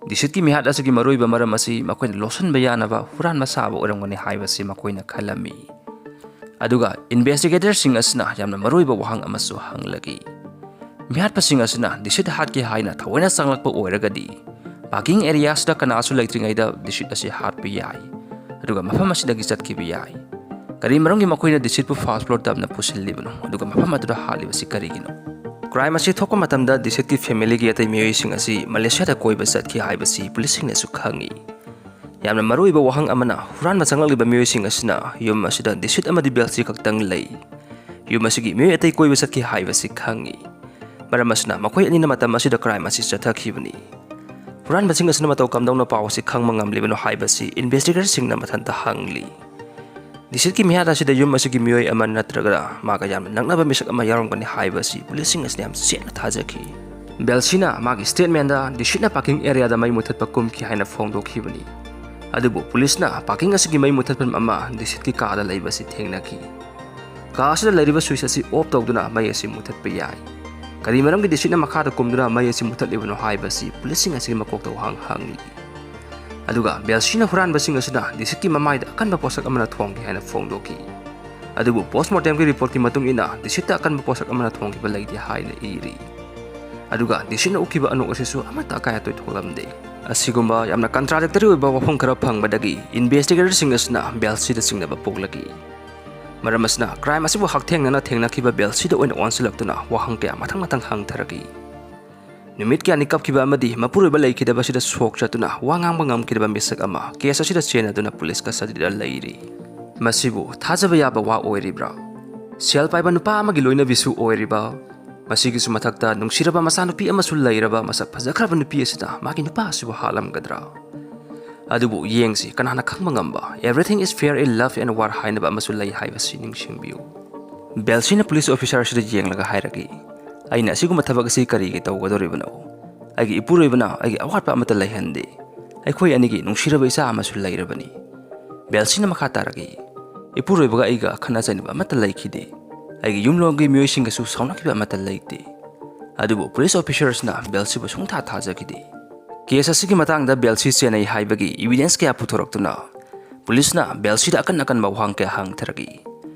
ꯗꯤꯁꯤꯠꯀꯤ ꯃꯤꯍꯥꯠ ꯑꯁꯤꯒꯤ ꯃꯔꯨꯑꯣꯏꯕ ꯃꯔꯝ ꯑꯁꯤ ꯃꯈꯣꯏꯅ ꯂꯧꯁꯤꯟꯕ ꯌꯥꯅꯕ ꯍꯨꯔꯥꯟꯕ ꯁꯥꯕ ꯑꯣꯏꯔꯝꯒꯅꯤ ꯍꯥꯏꯕꯁꯤ ꯃꯈꯣꯏꯅ ꯈꯜꯂꯝꯃꯤ꯫ ꯑꯗꯨꯒ ꯏꯟꯚꯦꯁꯇꯤꯒꯦꯇꯔꯁꯤꯡ ꯑꯁꯤꯅ ꯌꯥꯝꯅ ꯃꯔꯨꯑꯣꯏꯕ ꯋꯥꯍꯪ ꯑꯃꯁꯨ ꯍꯪꯂꯛꯏ꯫ ꯃꯤꯍꯥꯠꯄꯁꯤꯡ ꯑꯁꯤꯅ ꯗꯤꯁꯤꯠ ꯍꯥꯠꯀꯦ ꯍꯥꯏꯅ ꯊꯑꯣꯏꯅ ꯆꯪꯂꯛꯄ ꯑꯣꯏꯔꯒꯗꯤ, ꯄꯥꯔꯀꯤꯡ ꯑꯦꯔꯤꯌꯥꯁꯤꯗ ꯀꯅꯥꯁꯨ ꯂꯩꯇ꯭ꯔꯤꯉꯩꯗ ꯗꯤꯁꯤꯠ ꯑꯁꯤ ꯍꯥꯠꯄ ꯌꯥꯏ, ꯑꯗꯨꯒ ꯃꯐꯝ ꯑꯁꯤꯗꯒꯤ ꯆꯠꯈꯤꯕ ꯌꯥꯏ꯫ ꯀꯔꯤ ꯃꯔꯝꯒꯤ ꯃꯈꯣꯏꯅ ꯗꯤꯁꯤꯠꯄꯨ ꯐꯥꯔꯁ ꯐ꯭ꯂꯣꯔ ꯇꯝꯅ ꯄꯨꯁꯤꯜꯂꯤꯕꯅꯣ, ꯑꯗꯨꯒ ꯃꯐꯝ ꯑꯗꯨꯗ ꯍꯥꯠꯂꯤꯕꯁꯤ ꯀꯔꯤꯒꯤꯅꯣ? ꯀ꯭ꯔꯥꯏꯝ ꯑꯁꯤ ꯊꯣꯛꯄ ꯃꯇꯝꯗ ꯗꯤꯁꯤꯠꯀꯤ ꯐꯦꯃꯤꯂꯤꯒꯤ ꯑꯇꯩ ꯃꯤꯑꯣꯏꯁꯤꯡ ꯑꯁꯤ ꯃꯂꯦꯁꯤꯌꯥꯗ ꯀꯣꯏꯕ ꯆꯠꯈꯤ ꯍꯥꯏꯕꯁꯤ ꯄꯨꯂꯤꯁꯁꯤꯡꯅꯁꯨ ꯈꯪꯏ꯫ ꯌꯥꯝꯅ ꯃꯔꯨꯑꯣꯏꯕ ꯋꯥꯍꯪ ꯑꯃꯅ, ꯍꯨꯔꯥꯟꯕ ꯆꯪꯂꯛꯂꯤꯕ ꯃꯤꯑꯣꯏꯁꯤꯡ ꯑꯁꯤꯅ ꯌꯨꯝ ꯑꯁꯤꯗ ꯗꯤꯁꯤꯠ ꯑꯃꯗꯤ ꯕꯦꯜꯁꯤ ꯈꯛꯇꯪ ꯂꯩ꯫ ꯌꯨꯝ ꯑꯁꯤꯒꯤ ꯃꯤꯑꯣꯏ ꯑꯇꯩ ꯀꯣꯏꯕ ꯆꯠꯈꯤ ꯍꯥꯏꯕꯁꯤ ꯈꯪꯏ꯫ ꯃꯔꯝ ꯑꯁꯤꯅ ꯃꯈꯣꯏ ꯑꯅꯤꯅ ꯃꯇꯝ ꯑꯁꯤꯗ ꯀ꯭ꯔꯥꯏꯝ ꯑꯁꯤ ꯆꯠꯊꯈꯤꯕꯅꯤ꯫ ꯍꯨꯔꯥꯟꯕꯁꯤꯡ ꯑꯁꯤꯅ ꯃꯇꯧ ꯀꯝꯗꯧꯅ ꯄꯥꯎ ꯑꯁꯤ ꯈꯪꯕ ꯉꯝꯂꯤꯕꯅꯣ ꯍꯥꯏꯕꯁꯤ ꯏꯟꯚꯦꯁꯇꯤꯒꯦꯇꯔꯁꯤꯡꯅ ꯃꯊꯟꯇ ꯍꯪꯂꯤ꯫ ꯗꯤꯁꯤꯠꯀꯤ ꯃꯤꯍꯥꯠ ꯑꯁꯤꯗ ꯌꯨꯝ ꯑꯁꯤꯒꯤ ꯃꯤꯑꯣꯏ ꯑꯃ ꯅꯠꯇ꯭ꯔꯒ ꯃꯥꯒ ꯌꯥꯝꯅ ꯅꯛꯅꯕ ꯃꯤꯁꯛ ꯑꯃ ꯌꯥꯎꯔꯝꯒꯅꯤ ꯍꯥꯏꯕꯁꯤ ꯄꯨꯂꯤꯁꯁꯤꯡ ꯑꯁꯤꯅ ꯌꯥꯝ ꯆꯦꯠꯅ ꯊꯥꯖꯈꯤ꯫ ꯕꯦꯜꯁꯤꯅ ꯃꯥꯒꯤ ꯁ꯭ꯇꯦꯠꯃꯦꯟꯗ ꯗꯤꯁꯤꯠꯅ ꯄꯥꯔꯀꯤꯡ ꯑꯦꯔꯤꯌꯥꯗ ꯃꯩ ꯃꯨꯊꯠꯄ ꯀꯨꯝꯈꯤ ꯍꯥꯏꯅ ꯐꯣꯡꯗꯣꯛꯈꯤꯕꯅꯤ꯫ ꯑꯗꯨꯕꯨ ꯄꯨꯂꯤꯁꯅ ꯄꯥꯔꯀꯤꯡ ꯑꯁꯤꯒꯤ ꯃꯩ ꯃꯨꯊꯠꯐꯝ ꯑꯃ ꯗꯤꯁꯤꯠꯀꯤ ꯀꯥꯗ ꯂꯩꯕꯁꯤ ꯊꯦꯡꯅꯈꯤ꯫ ꯀꯥ ꯑꯁꯤꯗ ꯂꯩꯔꯤꯕ ꯁ꯭ꯋꯤꯆ ꯑꯁꯤ ꯑꯣꯐ ꯇꯧꯗꯨꯅ ꯃꯩ ꯑꯁꯤ ꯃꯨꯊꯠꯄ ꯌꯥꯏ꯫ ꯀꯔꯤ ꯃꯔꯝꯒꯤ ꯗꯤꯁꯤꯠꯅ ꯃꯈꯥꯗ ꯀꯨꯝꯗꯨꯅ ꯃꯩ ꯑꯁꯤ ꯃꯨꯊꯠꯂꯤꯕꯅꯣ ꯍꯥꯏꯕꯁꯤ ꯄꯨꯂꯤꯁꯁꯤꯡ ꯑꯁꯤꯒꯤ ꯃꯀꯣꯛꯇ ꯋꯥꯍꯪ ꯍꯪꯂꯤ꯫ ꯑꯗꯨꯒ ꯕꯦꯜꯁꯤꯅ ꯍꯨꯔꯥꯟꯕꯁꯤꯡ ꯑꯁꯤꯅ ꯗꯤꯁꯤꯠꯀꯤ ꯃꯃꯥꯏꯗ ꯑꯀꯟꯕ ꯄꯣꯠꯁꯛ ꯑꯃꯅ ꯊꯣꯝꯈꯤ ꯍꯥꯏꯅ ꯐꯣꯡꯗꯣꯛꯈꯤ꯫ ꯑꯗꯨꯕꯨ ꯄꯣꯁꯃꯣꯔꯇꯦꯝꯒꯤ ꯔꯤꯄꯣꯔꯠꯀꯤ ꯃꯇꯨꯡ ꯏꯟꯅ ꯗꯤꯁꯤꯠꯇ ꯑꯀꯟꯕ ꯄꯣꯠꯁꯛ ꯑꯃꯅ ꯊꯣꯝꯈꯤꯕ ꯂꯩꯇꯦ ꯍꯥꯏꯅ ꯏꯔꯤ꯫ ꯑꯗꯨꯒ ꯗꯤꯁꯤꯠꯅ ꯎꯈꯤꯕ ꯑꯅꯣꯛ ꯑꯁꯤꯁꯨ ꯑꯃꯠꯇ ꯑꯀꯥꯏ ꯑꯇꯣꯏ ꯊꯣꯛꯂꯝꯗꯦ꯫ ꯑꯁꯤꯒꯨꯝꯕ ꯌꯥꯝꯅ ꯀꯟꯇ꯭ꯔꯥꯗꯤꯛꯇꯔꯤ ꯑꯣꯏꯕ ꯋꯥꯐꯝ ꯈꯔ ꯐꯪꯕꯗꯒꯤ ꯏꯟꯚꯦꯁꯇꯤꯒꯦꯇꯔꯁꯤꯡ ꯑꯁꯤꯅ ꯕꯦꯜꯁꯤꯗ ꯆꯤꯡꯅꯕ ꯄꯣꯛꯂꯛꯏ꯫ ꯃꯔꯝ ꯑꯁꯤꯅ ꯀ꯭ꯔꯥꯏꯝ ꯑꯁꯤꯕꯨ ꯍꯛꯊꯦꯡꯅꯅ ꯊꯦꯡꯅꯈꯤꯕ ꯕꯦꯜꯁꯤꯗ ꯑꯣꯏꯅ ꯑꯣꯟꯁꯤꯜꯂꯛꯇꯨꯅ ꯋꯥꯍꯪ ꯀꯌꯥ ꯃꯊꯪ ꯃꯊꯪ ꯍꯪꯊꯔꯛꯏ꯫ ꯅꯨꯃꯤꯠ ꯀꯌꯥꯅꯤ ꯀꯞꯈꯤꯕ ꯑꯃꯗꯤ ꯃꯄꯨꯔꯣꯏꯕ ꯂꯩꯈꯤꯗꯕ ꯑꯁꯤꯗ ꯁꯣꯛ ꯆꯠꯇꯨꯅ ꯋꯥ ꯉꯥꯡꯕ ꯉꯝꯈꯤꯗꯕ ꯃꯤꯁꯛ ꯑꯃ ꯀꯦꯁ ꯑꯁꯤꯗ ꯆꯦꯟꯅꯗꯨꯅ ꯄꯨꯂꯤꯁ ꯀꯁꯇꯗꯤꯗ ꯂꯩꯔꯤ꯫ ꯃꯁꯤꯕꯨ ꯊꯥꯖꯕ ꯌꯥꯕ ꯋꯥ ꯑꯣꯏꯔꯤꯕ꯭ꯔꯥ? ꯁꯦꯜ ꯄꯥꯏꯕ ꯅꯨꯄꯥ ꯑꯃꯒꯤ ꯂꯣꯏꯅꯕꯤꯁꯨ ꯑꯣꯏꯔꯤꯕ, ꯃꯁꯤꯒꯤꯁꯨ ꯃꯊꯛꯇ ꯅꯨꯡꯁꯤꯔꯕ ꯃꯆꯥꯅꯨꯄꯤ ꯑꯃꯁꯨ ꯂꯩꯔꯕ ꯃꯁꯛ ꯐꯖꯈ꯭ꯔꯕ ꯅꯨꯄꯤ ꯑꯁꯤꯅ ꯃꯥꯒꯤ ꯅꯨꯄꯥ ꯑꯁꯤꯕꯨ ꯍꯥꯠꯂꯝꯒꯗ꯭ꯔꯥ? ꯑꯗꯨꯕꯨ ꯌꯦꯡꯁꯤ, ꯀꯅꯥꯅ ꯈꯪꯕ ꯉꯝꯕ? "Everything is fair in love and war" ꯍꯥꯏꯅꯕ ꯑꯃꯁꯨ ꯂꯩ ꯍꯥꯏꯕꯁꯤ ꯅꯤꯡꯁꯤꯡꯕꯤꯌꯨ꯫ ꯕꯦꯜꯁꯤꯅ ꯄꯨꯂꯤꯁ ꯑꯣꯐꯤꯁꯥꯔ ꯑꯁꯤꯗ ꯌꯦꯡꯂꯒ ꯍꯥꯏꯔꯛꯏ, "ꯑꯩꯅ ꯑꯁꯤꯒꯨꯝꯕ ꯊꯕꯛ ꯑꯁꯤ ꯀꯔꯤꯒꯤ ꯇꯧꯒꯗꯧꯔꯤꯕꯅꯣ? ꯑꯩꯒꯤ ꯏꯄꯨꯔꯣꯏꯕꯅ ꯑꯩꯒꯤ ꯑꯋꯥꯠꯄ ꯑꯃꯠꯇ ꯂꯩꯍꯟꯗꯦ꯫ ꯑꯩꯈꯣꯏ ꯑꯅꯤꯒꯤ ꯅꯨꯡꯁꯤꯔꯕ ꯏꯆꯥ ꯑꯃꯁꯨ ꯂꯩꯔꯕꯅꯤ꯫" ꯕꯦꯜꯁꯤꯅ ꯃꯈꯥ ꯇꯥꯔꯛꯏ, "ꯏꯄꯨꯔꯣꯏꯕꯒ ꯑꯩꯒ ꯈꯠꯅ ꯆꯩꯅꯕ ꯑꯃꯠꯇ ꯂꯩꯈꯤꯗꯦ꯫ ꯑꯩꯒꯤ ꯌꯨꯝꯂꯣꯝꯒꯤ ꯃꯤꯑꯣꯏꯁꯤꯡꯒꯁꯨ ꯁꯥꯎꯅꯈꯤꯕ ꯑꯃꯠꯇ ꯂꯩꯇꯦ꯫" ꯑꯗꯨꯕꯨ ꯄꯨꯂꯤꯁ ꯑꯣꯐꯤꯁꯔꯁꯅ ꯕꯦꯜꯁꯤꯕꯨ ꯁꯨꯡꯊꯥ ꯊꯥꯖꯈꯤꯗꯦ꯫ ꯀꯦꯁ ꯑꯁꯤꯒꯤ ꯃꯇꯥꯡꯗ ꯕꯦꯜꯁꯤ ꯆꯦꯟꯅꯩ ꯍꯥꯏꯕꯒꯤ ꯏꯕꯤꯗꯦꯟꯁ ꯀꯌꯥ ꯄꯨꯊꯣꯔꯛꯇꯨꯅ ꯄꯨꯂꯤꯁꯅ ꯕꯦꯜꯁꯤꯗ ꯑꯀꯟ ꯑꯀꯟꯕ ꯋꯥꯍꯪ ꯀꯌꯥ ꯍꯪꯊꯔꯛꯏ꯫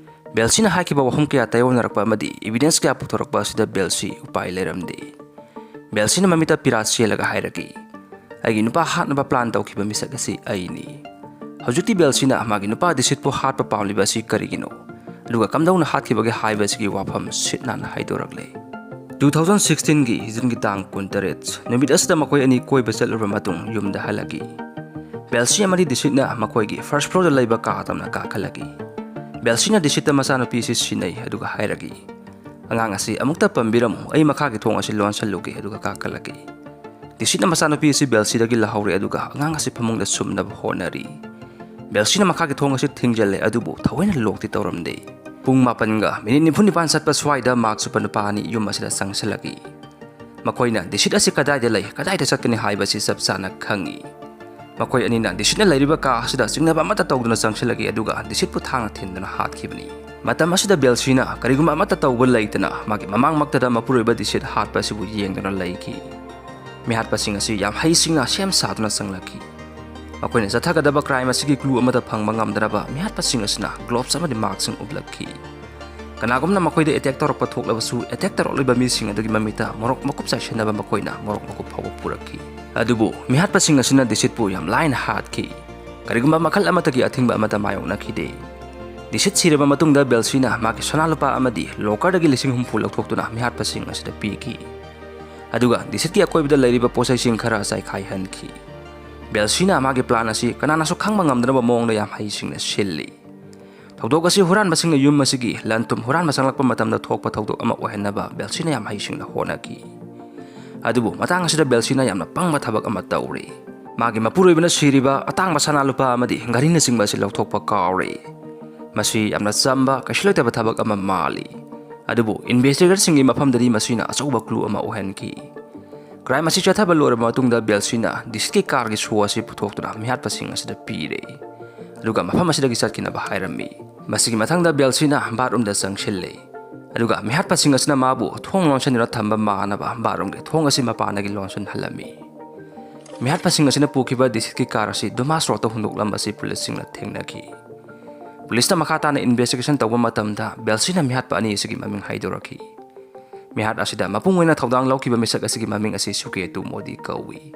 ꯕꯦꯜꯁꯤꯅ ꯍꯥꯏꯈꯤꯕ ꯋꯥꯐꯝ ꯀꯌꯥ ꯇꯥꯏꯌꯣꯟꯅꯔꯛꯄ ꯑꯃꯗꯤ ꯏꯕꯤꯗꯦꯟꯁ ꯀꯌꯥ ꯄꯨꯊꯣꯔꯛꯄ ꯑꯁꯤꯗ ꯕꯦꯜꯁꯤ ꯎꯄꯥꯏ ꯂꯩꯔꯝꯗꯦ꯫ ꯕꯦꯜꯁꯤꯅ ꯃꯃꯤꯠꯇ ꯄꯤꯔꯥ ꯆꯦꯜꯂꯒ ꯍꯥꯏꯔꯛꯏ, "ꯑꯩꯒꯤ ꯅꯨꯄꯥ ꯍꯥꯠꯅꯕ ꯄ꯭ꯂꯥꯟ ꯇꯧꯈꯤꯕ ꯃꯤꯁꯛ ꯑꯁꯤ ꯑꯩꯅꯤ꯫" ꯍꯧꯖꯤꯛꯇꯤ ꯕꯦꯜꯁꯤꯅ ꯃꯥꯒꯤ ꯅꯨꯄꯥ ꯗꯤꯁꯤꯠꯄꯨ ꯍꯥꯠꯄ ꯄꯥꯝꯂꯤꯕ ꯑꯁꯤ ꯀꯔꯤꯒꯤꯅꯣ? ꯑꯗꯨꯒ ꯀꯝꯗꯧꯅ ꯍꯥꯠꯈꯤꯕꯒꯦ ꯍꯥꯏꯕꯁꯤꯒꯤ ꯋꯥꯐꯝ ꯁꯤꯠ ꯅꯥꯟꯅ ꯍꯥꯏꯗꯣꯔꯛꯂꯦ꯫ ꯇꯨ ꯊꯥꯎꯖꯟ ꯁꯤꯛꯁꯇꯤꯟꯒꯤ ꯖꯨꯟꯒꯤ ꯇꯥꯡ ꯀꯨꯟꯇꯔꯦꯠ ꯅꯨꯃꯤꯠ ꯑꯁꯤꯗ ꯃꯈꯣꯏ ꯑꯅꯤ ꯀꯣꯏꯕ ꯆꯠꯂꯨꯔꯕ ꯃꯇꯨꯡ ꯌꯨꯝꯗ ꯍꯜꯂꯛꯏ꯫ ꯕꯦꯜꯁꯤ ꯑꯃꯗꯤ ꯗꯤꯁꯤꯠꯅ ꯃꯈꯣꯏꯒꯤ ꯐꯥꯔꯁ ꯐ꯭ꯂꯣꯔꯗ ꯂꯩꯕ ꯀꯥ ꯇꯝꯅ ꯀꯥꯈꯠꯂꯛꯏ꯫ ꯕꯦꯜꯁꯤꯅ ꯗꯤꯁꯤꯠꯇ ꯃꯆꯥꯅꯨꯄꯤ ꯑꯁꯤ ꯁꯤꯟꯅꯩ ꯑꯗꯨꯒ ꯍꯥꯏꯔꯛꯏ, "ꯑꯉꯥꯡ ꯑꯁꯤ ꯑꯃꯨꯛꯇ ꯄꯝꯕꯤꯔꯝꯃꯨ, ꯑꯩ ꯃꯈꯥꯒꯤ ꯊꯣꯡ ꯑꯁꯤ ꯂꯣꯟꯁꯤꯜꯂꯨꯒꯦ ꯑꯗꯨꯒ ꯀꯥꯈꯠꯂꯛꯀꯦ꯫" ꯗꯤꯁꯤꯠꯅ ꯃꯆꯥꯅꯨꯄꯤ ꯑꯁꯤ ꯕꯦꯜꯁꯤꯗꯒꯤ ꯂꯧꯍꯧꯔꯦ ꯑꯗꯨꯒ ꯑꯉꯥꯡ ꯑꯁꯤ ꯐꯃꯨꯡꯗ ꯁꯨꯝꯅꯕ ꯍꯣꯠꯅꯔꯤ꯫ ꯕꯦꯜꯁꯤꯅ ꯃꯈꯥꯒꯤ ꯊꯣꯡ ꯑꯁꯤ ꯊꯤꯡꯖꯤꯜꯂꯦ ꯑꯗꯨꯕꯨ ꯊꯑꯣꯏꯅ ꯂꯣꯛꯇꯤ ꯇꯧꯔꯝꯗꯦ꯫ ꯄꯨꯡ ꯃꯥꯄꯟꯒ ꯃꯤꯅꯤꯠ ꯅꯤꯐꯨ ꯅꯤꯄꯥꯟ ꯆꯠꯄ ꯁ꯭ꯋꯥꯏꯗ ꯃꯥꯛꯁ ꯎꯞꯄ ꯅꯨꯄꯥ ꯑꯅꯤ ꯌꯨꯝ ꯑꯁꯤꯗ ꯆꯪꯁꯤꯜꯂꯛꯏ꯫ ꯃꯈꯣꯏꯅ ꯗꯤꯁꯤꯠ ꯑꯁꯤ ꯀꯗꯥꯏꯗ ꯂꯩ, ꯀꯗꯥꯏꯗ ꯆꯠꯀꯅꯤ ꯍꯥꯏꯕꯁꯤ ꯆꯞ ꯆꯥꯅ ꯈꯪꯏ꯫ ꯃꯈꯣꯏ ꯑꯅꯤꯅ ꯗꯤꯁꯤꯠꯅ ꯂꯩꯔꯤꯕ ꯀꯥ ꯑꯁꯤꯗ ꯆꯤꯡꯅꯕ ꯑꯃꯠꯇ ꯇꯧꯗꯨꯅ ꯆꯪꯁꯤꯜꯂꯛꯏ ꯑꯗꯨꯒ ꯗꯤꯁꯤꯠꯄꯨ ꯊꯥꯡꯅ ꯊꯤꯟꯗꯨꯅ ꯍꯥꯠꯈꯤꯕꯅꯤ꯫ ꯃꯇꯝ ꯑꯁꯤꯗ ꯕꯦꯜꯁꯤꯅ ꯀꯔꯤꯒꯨꯝꯕ ꯑꯃꯠꯇ ꯇꯧꯕ ꯂꯩꯇꯅ ꯃꯥꯒꯤ ꯃꯃꯥꯡꯃꯛꯇꯗ ꯃꯄꯨꯔꯣꯏꯕ ꯗꯤꯁꯤꯠ ꯍꯥꯠꯄ ꯑꯁꯤꯕꯨ ꯌꯦꯡꯗꯨꯅ ꯂꯩꯈꯤ꯫ ꯃꯤꯍꯥꯠꯄꯁꯤꯡ ꯑꯁꯤ ꯌꯥꯝ ꯍꯩꯁꯤꯡꯅ ꯁꯦꯝ ꯁꯥꯗꯨꯅ ꯆꯪꯂꯛꯈꯤ꯫ ꯃꯈꯣꯏꯅ ꯆꯠꯊꯒꯗꯕ ꯀ꯭ꯔꯥꯏꯝ ꯑꯁꯤꯒꯤ ꯀ꯭ꯂꯨ ꯑꯃꯠꯇ ꯐꯪꯕ ꯉꯝꯗꯅꯕ ꯃꯤꯍꯥꯠꯄꯁꯤꯡ ꯑꯁꯤꯅ ꯒ꯭ꯂꯣꯞꯁ ꯑꯃꯗꯤ ꯃꯥꯛꯁꯤꯡ ꯎꯞꯂꯛꯈꯤ꯫ ꯀꯅꯥꯒꯨꯝꯅ ꯃꯈꯣꯏꯗ ꯑꯦꯇꯦꯛ ꯇꯧꯔꯛꯄ ꯊꯣꯛꯂꯕꯁꯨ, ꯑꯦꯇꯦꯛ ꯇꯧꯔꯛꯂꯤꯕ ꯃꯤꯁꯤꯡ ꯑꯗꯨꯒꯤ ꯃꯃꯤꯠꯇ ꯃꯣꯔꯣꯛ ꯃꯀꯨꯞ ꯆꯥꯏꯁꯤꯟꯅꯕ ꯃꯈꯣꯏꯅ ꯃꯣꯔꯣꯛ ꯃꯀꯨꯞ ꯐꯥꯎꯕ ꯄꯨꯔꯛꯈꯤ꯫ ꯑꯗꯨꯕꯨ ꯃꯤꯍꯥꯠꯄꯁꯤꯡ ꯑꯁꯤꯅ ꯗꯤꯁꯤꯠꯄꯨ ꯌꯥꯝ ꯂꯥꯏꯅ ꯍꯥꯠꯈꯤ꯫ ꯀꯔꯤꯒꯨꯝꯕ ꯃꯈꯜ ꯑꯃꯠꯇꯒꯤ ꯑꯊꯤꯡꯕ ꯑꯃꯠꯇ ꯃꯥꯌꯣꯛꯅꯈꯤꯗꯦ꯫ ꯗꯤꯁꯤꯠ ꯁꯤꯔꯕ ꯃꯇꯨꯡꯗ ꯕꯦꯜꯁꯤꯅ ꯃꯥꯒꯤ ꯁꯅꯥ ꯂꯨꯄꯥ ꯑꯃꯗꯤ ꯂꯣꯀꯔꯗꯒꯤ ꯂꯤꯁꯤꯡ ꯍꯨꯝꯐꯨ ꯂꯧꯊꯣꯛꯇꯨꯅ ꯃꯤꯍꯥꯠꯄꯁꯤꯡ ꯑꯁꯤꯗ ꯄꯤꯈꯤ꯫ ꯑꯗꯨꯒ ꯗꯤꯁꯤꯠꯀꯤ ꯑꯀꯣꯏꯕꯗ ꯂꯩꯔꯤꯕ ꯄꯣꯠꯆꯩꯁꯤꯡ ꯈꯔ ꯆꯥꯏꯈꯥꯏꯍꯟꯈꯤ꯫ ꯕꯦꯜꯁꯤꯅ ꯃꯥꯒꯤ ꯄ꯭ꯂꯥꯟ ꯑꯁꯤ ꯀꯅꯥꯅꯁꯨ ꯈꯪꯕ ꯉꯝꯗꯅꯕ ꯃꯑꯣꯡꯗ ꯌꯥꯝ ꯍꯩꯁꯤꯡꯅ ꯁꯤꯜꯂꯤ꯫ ꯊꯧꯗꯣꯛ ꯑꯁꯤ ꯍꯨꯔꯥꯟꯕꯁꯤꯡꯅ ꯌꯨꯝ ꯑꯁꯤꯒꯤ ꯂꯟ ꯊꯨꯝ ꯍꯨꯔꯥꯟꯕ ꯆꯪꯂꯛꯄ ꯃꯇꯝꯗ ꯊꯣꯛꯄ ꯊꯧꯗꯣꯛ ꯑꯃ ꯑꯣꯏꯍꯟꯅꯕ ꯕꯦꯜꯁꯤꯅ ꯌꯥꯝ ꯍꯩꯁꯤꯡꯅ ꯍꯣꯠꯅꯈꯤ꯫ ꯑꯗꯨꯕꯨ ꯃꯇꯥꯡ ꯑꯁꯤꯗ ꯕꯦꯜꯁꯤꯅ ꯌꯥꯝꯅ ꯄꯪꯕ ꯊꯕꯛ ꯑꯃ ꯇꯧꯔꯤ꯫ ꯃꯥꯒꯤ ꯃꯄꯨꯔꯣꯏꯕꯅ ꯁꯤꯔꯤꯕ ꯑꯇꯥꯡꯕ ꯁꯅꯥ ꯂꯨꯄꯥ ꯑꯃꯗꯤ ꯘꯔꯤꯅꯆꯤꯡꯕ ꯑꯁꯤ ꯂꯧꯊꯣꯛꯄ ꯀꯥꯎꯔꯤ꯫ ꯃꯁꯤ ꯌꯥꯝꯅ ꯆꯝꯕ, ꯀꯩꯁꯨ ꯂꯩꯇꯕ ꯊꯕꯛ ꯑꯃ ꯃꯥꯜꯂꯤ꯫ ꯑꯗꯨꯕꯨ investigatorꯁꯤꯡꯒꯤ ꯃꯐꯝꯗꯗꯤ ꯃꯁꯤꯅ ꯑꯆꯧꯕ clue ꯑꯃ ꯑꯣꯏꯍꯟꯈꯤ꯫ Crime ꯑꯁꯤ ꯆꯠꯊꯕ ꯂꯣꯏꯔꯕ ꯃꯇꯨꯡꯗ ꯕꯦꯜꯁꯤꯅ ꯗꯤꯁꯤꯠꯀꯤ carꯒꯤ show ꯑꯁꯤ ꯄꯨꯊꯣꯛꯇꯨꯅ ꯃꯤꯍꯥꯠꯄꯁꯤꯡ ꯑꯁꯤꯗ ꯄꯤꯔꯦ꯫ ꯑꯗꯨꯒ ꯃꯐꯝ ꯑꯁꯤꯗꯒꯤ ꯆꯠꯈꯤꯅꯕ ꯍꯥꯏꯔꯝꯃꯤ꯫ ꯃꯁꯤꯒꯤ ꯃꯊꯪꯗ ꯕꯦꯜꯁꯤꯅ bathroomꯗ ꯆꯪꯁꯤꯜꯂꯦ꯫ ꯑꯗꯨꯒ ꯃꯤꯍꯥꯠꯄꯁꯤꯡ ꯑꯁꯤꯅ ꯃꯥꯕꯨ ꯊꯣꯡ ꯂꯣꯟꯁꯤꯟꯗꯨꯅ ꯊꯝꯕ ꯃꯥꯟꯅꯕ bathroomꯒꯤ ꯊꯣꯡ ꯑꯁꯤ ꯃꯄꯥꯟꯗꯒꯤ ꯂꯣꯟꯁꯤꯟꯍꯜꯂꯝꯃꯤ꯫ ꯃꯤꯍꯥꯠꯄꯁꯤꯡ ꯑꯁꯤꯅ ꯄꯨꯈꯤꯕ ꯗꯤꯁꯤꯠꯀꯤ car ꯑꯁꯤ ꯗꯨꯃꯥꯁ ꯔꯣꯗꯇ ꯍꯨꯟꯗꯣꯛꯂꯝꯕꯁꯤ ꯄꯨꯂꯤꯁꯁꯤꯡꯅ ꯊꯦꯡꯅꯈꯤ꯫ ꯄꯨꯂꯤꯁꯅ ꯃꯈꯥ ꯇꯥꯅ investigation ꯇꯧꯕ ꯃꯇꯝꯗ ꯕꯦꯜꯁꯤꯅ ꯃꯤꯍꯥꯠꯄ ꯑꯅꯤ ꯑꯁꯤꯒꯤ ꯃꯃꯤꯡ ꯍꯥꯏꯗꯣꯔꯛꯈꯤ꯫ ꯃꯤꯍꯥꯠ ꯑꯁꯤꯗ ꯃꯄꯨꯡ ꯑꯣꯏꯅ ꯊꯧꯗꯥꯡ ꯂꯧꯈꯤꯕ ꯃꯤꯁꯛ ꯑꯁꯤꯒꯤ ꯃꯃꯤꯡ ꯑꯁꯤ ꯁꯨꯀꯦꯇꯨ ꯃꯣꯗꯤ ꯀꯧꯏ꯫